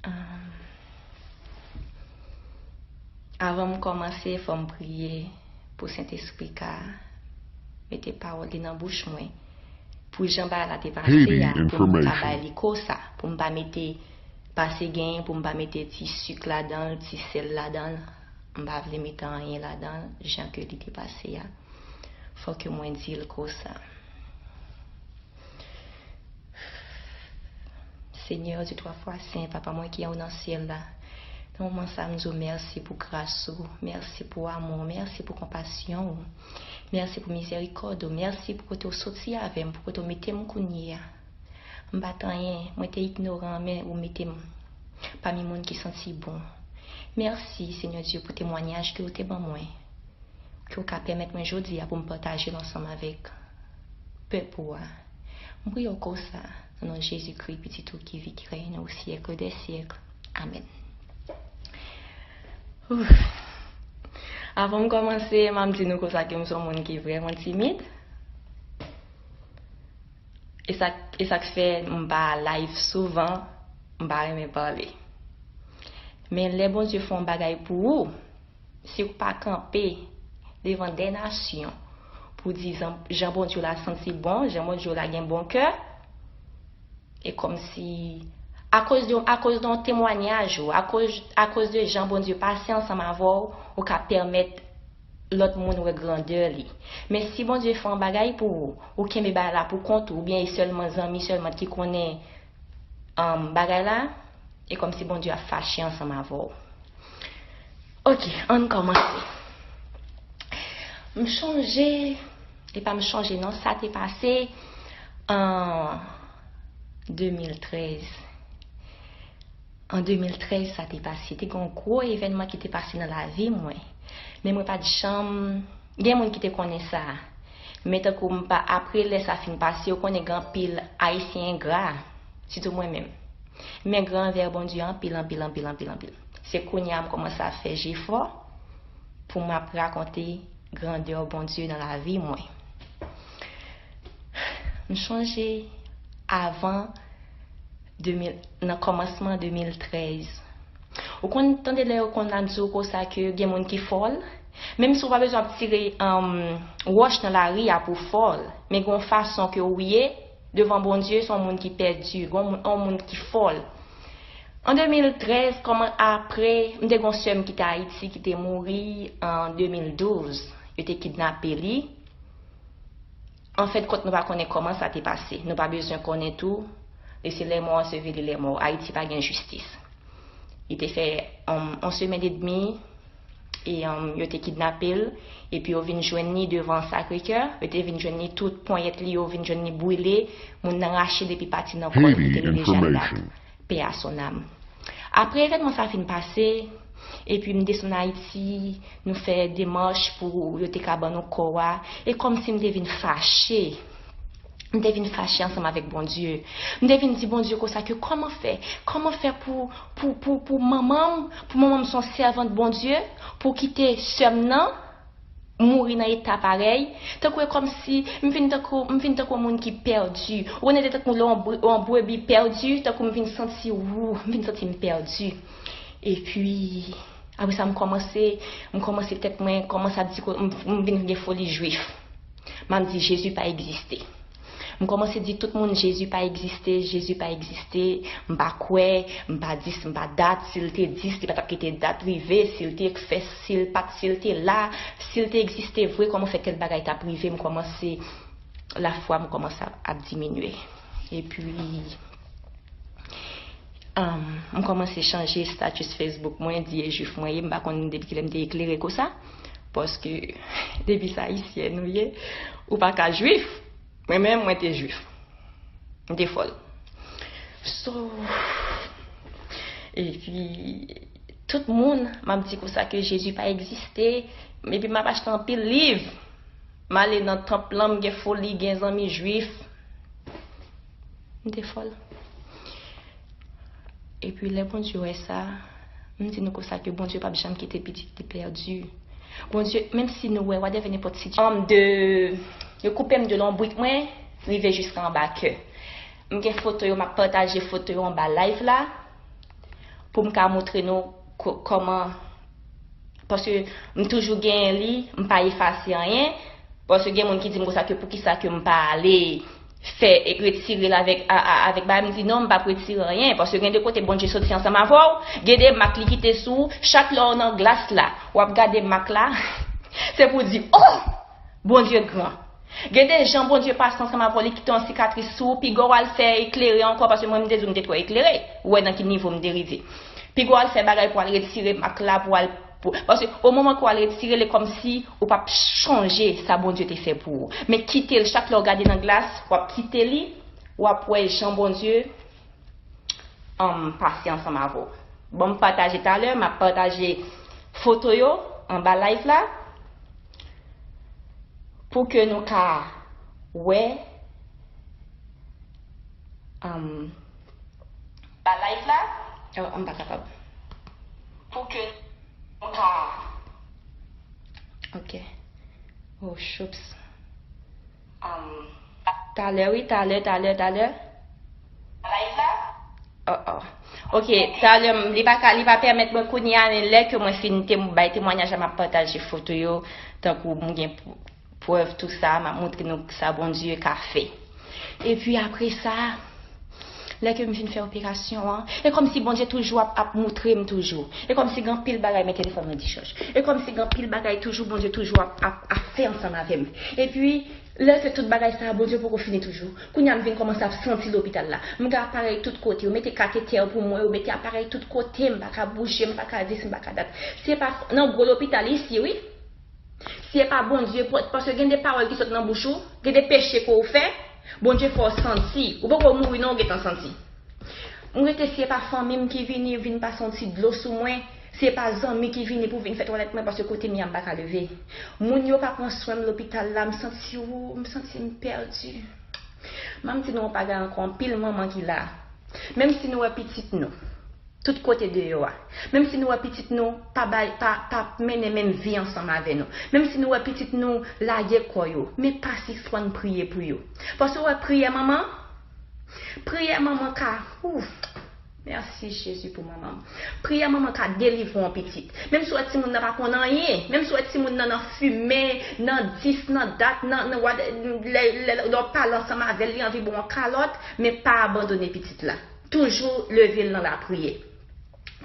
Ahn, avan m kòmanse, fò m priye pou Sentespri ka mete pawòl li nan bouch mwen. Pou jan bagay la te pase a, pou m ka bay li konsa, pou m pa mete, pase genyen, pou m pa mete ti sik ladan l, ti sèl ladan l. M pa vle mete anyen ladan l, jan ke li te pase a. Fò ke mwen di l konsa. Senyè, Dye twa fwa sen, Papa mwen ki anwo nan syèl la, nan moman sa a, m di w mèsi pou gras ou, mèsi pou amou w, mèsi pou konpasyon ou, mèsi pou mizèrikòd ou, mèsi pou kote w soti avè m, pou kote w mete m kounye a. M pa t anyen, mwen te ignoran, men ou mete m pami moun ki santi bon. Mèsi, Senyè Dye, pou temwanyaj ke w te ban mwen, ke w ka pèmèt mwen jodi a pou m pataje l ansanm avèk pèp ou a. M priye w konsa, nan non Jezikri, Pitit ou ki viv, ki règne au siècle des siècles. Amèn. Ouf. Avan m kòmanse, m ap di nou konsa ke m se yon moun ki vrèman timid. E sa, e sa k fè m pa live souvan, m pa renmen pale. Men lè Bondye fè yon bagay pou ou, si w pa kanpe devan de nasyon pou di jan, jan Bondye w la santi bon, jan Bondye w la gen bon kè, e kòmsi akoz de, akoz de yon temwanyaj ou, akoz, akoz de jan Bondye pase ansanm avè w, ou ka pèmèt lòt moun wè grandè li. Men si Bondye fè yon bagay pou ou, ou kenbe bagay la pou kont ou, oubyen e sèlman zanmi sèlman ki konnen, um, bagay la, e kòmsi Bondye ap fache ansanm avè w. Ok, ann kòmanse. M chonje, e pa m chonje non, sa te pase an de mil trèz. An de mil trèz sa te pase. Te gen yon gwo evènman ki te pase nan lavi mwen. Men mwen pa t janm, gen moun ki te konnen sa. Men tankou m pa, apre lè sa fin pase, ou konnen gen anpil Ayisyen engra, sitou mwen menm. M engra anvè Bondye anpil, anpil, anpil, anpil, anpil. Se kounye a m kòmanse ap fè jefò pou m ap rakonte grandè Bondye nan lavi mwen. M chonje avan de mil, nan kòmansman de mil trèz. Ou konn tande lè yo konn ap di w konsa ke gen moun ki fòl? Menm si w pa bezwen ap tire, um, wòch nan lari a pou fòl, men gen yon fason ke ou ye devan Bondye, se yon moun ki pèdi, gen yon moun, yon moun ki fòl. An de mil trèz, kòman apre, m te gen yon sè m ki te Ayiti, ki te mouri an de mil douz. Yo te kidnape li. Anfendkont, nou pa konnen kòman sa te pase. Nou pa bezwen konnen tou. Laissez les morts ensevelir leurs morts. Ayiti pa gen jistis. Li te fè, um, yon semèn edmi, e, um, yo te kidnape l, epi yo vin jwenn li devan Sacré-Cœur, yo te vin jwenn li tout ponyèt li, yo vin jwenn li brile, moun nan rache depi pati nan kò l, li te rele Jeanne d'Arc. Paix à son âme. Apre evènman sa fin pase, epi m desann Ayiti, nou fè demach pou yo te ka ban nou kò a, e kòmsi m te vin fache. M te vin fache ansanm avèk Bondye. M te vin di Bondye konsa ke kòman fè, kòman fè pou, pou, pou, pou manman m, pou manman m se yon sèvant Bondye, pou kite sè m nan mouri nan eta parèy, tankou e kòmsi m vin tankou, m vin tankou yon moun ki pèdi. Ou konnen tankou lè yon bre-, yon brebi pèdi, tankou m vin santi, wou, m vin santi m pèdi. Epi, apre sa, m kòmanse, m kòmanse tèt mwen, kòmanse ap di, m, m vin gen foli jwif. M ap di, Jezi pa egziste. M kòmanse di tout moun, Jezi pa egziste, Jezi pa egziste. M pa kwè, m pa di, m pa dat, si l te egziste, li pa t ap kite dat rive, si l te fè, si l pa t, si l te la, si l te egziste vre, kòman fè tèl bagay t ap rive? M kòmanse, lafwa m kòmanse ap, ap diminye. Epi, um, m kòmanse chanje status Facebook mwen, di e jwif mwen ye, m pa konn depi kilè m te eklere konsa, paske depi se Ayisyen ou ye, ou pa ka jwif. Mwen menm, mwen te jwif. M te fòl. So, epi, tout moun, m ap di konsa ke Jezi pa egziste, epi m ap achte anpil liv. M ale nan tanp lan, m gen foli, gen zanmi jwif. M te fòl. Epi lè Bondye wè sa, m di nou konsa ke Bondye p ap janm kite pitit li pèdi. Bondye, menm si nou wè, whatever, nenpòt sitiyasyon, de, yo koupe m de lonbrik mwen, rive jiska anba kè. M gen foto yo, m ap pataje foto yo anba live la, pou m ka montre nou ko-, kòman, paske m toujou genyen li, m pa efase anyen, paske gen moun ki di m konsa ke poukisa ke m pa ale fè, e retire l avèk, a, a, avèk bagay, m di non, m p ap retire anyen, paske gen de kote Bondye soti ansanm avè w, gen de mak li kite sou ou, chak lè w nan glas la, w ap gade mak la, se pou di, oh! Bondye gran. Gen de jan Bondye pase ansanm avè w, li kite yon sikatris sou ou, piga w al fè eklere ankò, paske mwen m te di w m te twò eklere. Ou wè nan ki nivo m te rive. Piga w al fè bagay pou al retire mak la, pou al, pou, paske o moman ke w al retire l, e kòmsi ou p ap chonje sa Bondye te fè pou ou. Men kite l, chak lè w gade nan glas, w ap kite li, w ap wè jan Bondye, um, pase ansanm avè w. Bon, m pataje talè, m ap pataje foto yo anba live la pou ke nou ka wè, um, anba live la. Oh, m pa kapab. Pou ke nou ka. Ok. Oh, choups. Um, talè, wi, talè, talè, talè. Live la? Oh, oh. Ok, talè, m, li pa ka, li pa pèmèt mwen kounye a, men lè ke mwen fin te, bay temwayaj la, m ap pataje foto yo, tankou m gen p-, prèv tou sa, m ap montre nou sa Bondye ka fè. Epi apre sa, lè ke m fin fè operasyon an, e kòmsi Bondye toujou ap, ap moutre m toujou. E kòmsi gen anpil bagay, men telefòn mwen dichaj. E kòmsi gen anpil bagay toujou, Bondye toujou ap, ap, ap fè ansanm avè m. Epi, lè ke tout bagay sa a, Bondye poko fini toujou. Kounye a, m vin kòmanse ap santi lopital la. M gen aparèy tout kote, yo mete katetè pou mwen, yo mete aparèy tout kote, m pa ka bouje, m pa ka dis, m pa ka dat. Se pa nan gwo lopital isi, wi. Si e pa Bondye, pa-, paske gen de pawòl ki sot nan bouch ou, gen de peche ke w fè, Bondye fè w santi. Ou poko mouri non, ou gentan santi. M rete, si e pa fanmi m ki vini, vin pase yon ti dlo sou mwen, si e pa zanmi ki vini pou vin fè twalèt mwen, paske kote m ye a m pa ka leve. Moun yo pa pran swen m lopital la, m santi, ou, m santi m pèdi. M ap di nou yon bagay ankò, anpil manman ki la. Menm si nou wè pitit nou, tout kote deyò a. Menm si nou wè pitit nou pa bay, pa, pa mennen menm vi ansanm avè nou. Menm si nou wè pitit nou lage kò yo, men pa sispann priye pou yo. Paske w wè priyè manman, priyè manman ka, ouf, mèsi Jezi pou manman m. Priyè manman ka delivre yon pitit. Menm si w wè timoun nan pa konn anyen, menm si w wè timoun nan nan fimen, nan dis, nan dat, nan, nan wad-, lè, lè, lè w pale ansanm avè l, li anvi ba w yon kalòt, men pa abandone pitit la. Toujou leve l nan lapriyè.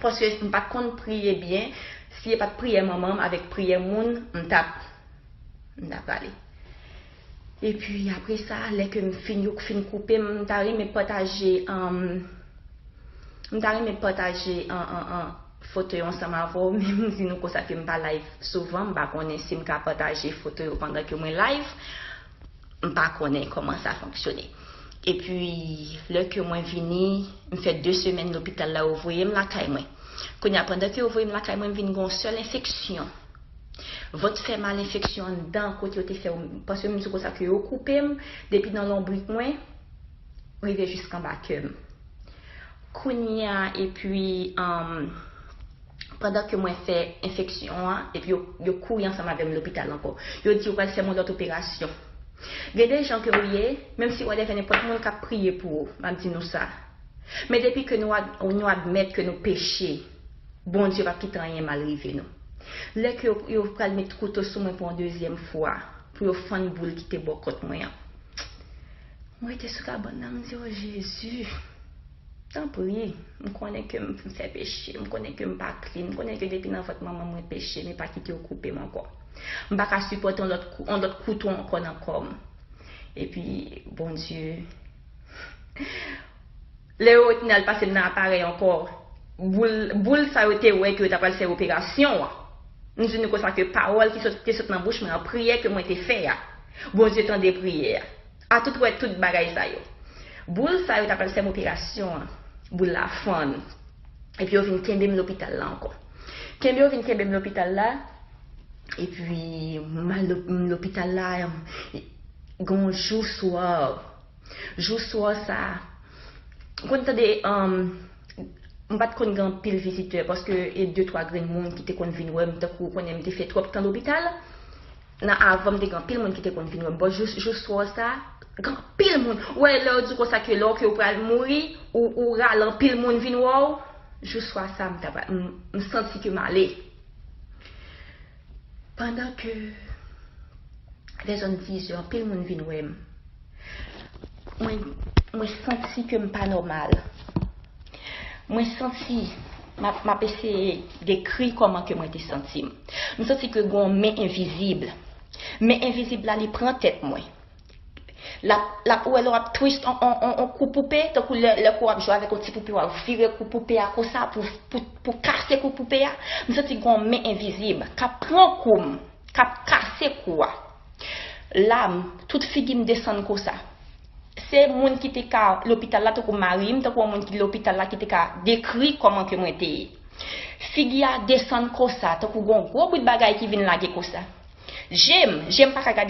Paske m pa t konn priye byen. Si e pa t priyè manman m avèk priyè moun, m t ap, m t ap prale. Epi apre sa, lè ke m fin, yo fin koupe m, m ta renmen pataje, um, m ta renmen pataje an, an, an, foto yo ansanm avè w, men m di nou konsa ke m pa live souvan, m pa konnen si m ka pataje foto yo pandan ke mwen live. M pa konnen kòman sa fonksyone. Epi, lè ke mwen vini, m fè de semèn lopital la, yo voye m lakay mwen. Kounye a, pandan ke yo voye m lakay mwen, m vin gen yon sèl enfeksyon. Vant fè mal, enfeksyon anndan, kote yo te fè w, paske m di konsa ke yo koupe m, depi nan lonbrik mwen, rive jiskanba kè m. Kounye a, epi, um, pandan ke mwen fè enfeksyon an, epi yo, yo kouri ansanm avè m lopital ankò. Yo di yo pral fè m yon lòt operasyon. Gen de jan ke w ye, menm si w wè nenpòt moun k ap priye pou ou, m ap di nou sa. Men depi ke nou ad-, nou admèt ke nou peche, Bondye p ap kite anyen mal rive nou. Lè ke yo, yo pral met kouto sou mwen pou yon dezyèm fwa, pou yo fann boul ki te bò kòt mwen an. Mwen rete sou kabann nan, m di, "O Jezi, tanpri, m konnen ke m fè peche, m konnen ke m pa clean, m konnen ke depi nan vant manman mwen peche, men pa kite yo koupe m ankò. M pa ka sipòte yon lòt kou-, yon lòt kouto ankò nan kò m." Epi, Bondye, lè yo retounen al pase m nan aparèy ankò, boul, boul sa yo te wè ke yo ta pral fè operasyon an. M di nou konsa ke pawòl ki sot, te sot nan bouch mwen an, priyè ke mwen te fè a, Bondye tande priyè a. Atout wè tout bagay sa yo. Boul sa yo ta pral fè m operasyon an, boul la fann. Epi yo vin kenbe m lopital la ankò. Kenbe yo vin kenbe m lopital la, epi m al lop-, m lopital la, gen yon jou swa, jou swa sa, Ou konn tande, um, m pa t konn gen anpil vizitè, paske e de twa grenn moun ki te konn vin wè m, tankou ou konnen m te fè twòp tan lopital. Nan avan m te gen anpil moun ki te konn vin wè m, bon, jous, jous swè sa, gen anpil moun. Ou wè, lè yo di konsa ke lè w ke ou pral mouri, ou, ou rale anpil moun vin wè w, jous swè sa, m ta pa, m, m santi ke m ale. Pandan ke lè zòn dizè, anpil moun vin wè m. Mwen, mwen santi ke m pa nòmal. Mwen santi, m ap, m ap eseye dekri kòman ke mwen te santi m. M santi ke gon men envizib. Men envizib la, li pran tèt mwen. L ap, l ap, ou wè lè w ap twist on, on, on, on kou poupe, tankou lè, lè ke w ap jwe avèk on ti poupe, w ap vire kou poupe a konsa pou, pou, pou kase kou poupe a. M santi gon men envizib k ap pran kou m, k ap kase kou a. Lam, tout figi m desann konsa. Se moun ki te ka lopital la, tankou mari m, tankou yon moun ki lopital la, ki te ka dekri kòman ke mwen te ye. Figi a desann konsa, tankou gon gwo bout bagay ki vin lage konsa. Je m, je m pa ka gade.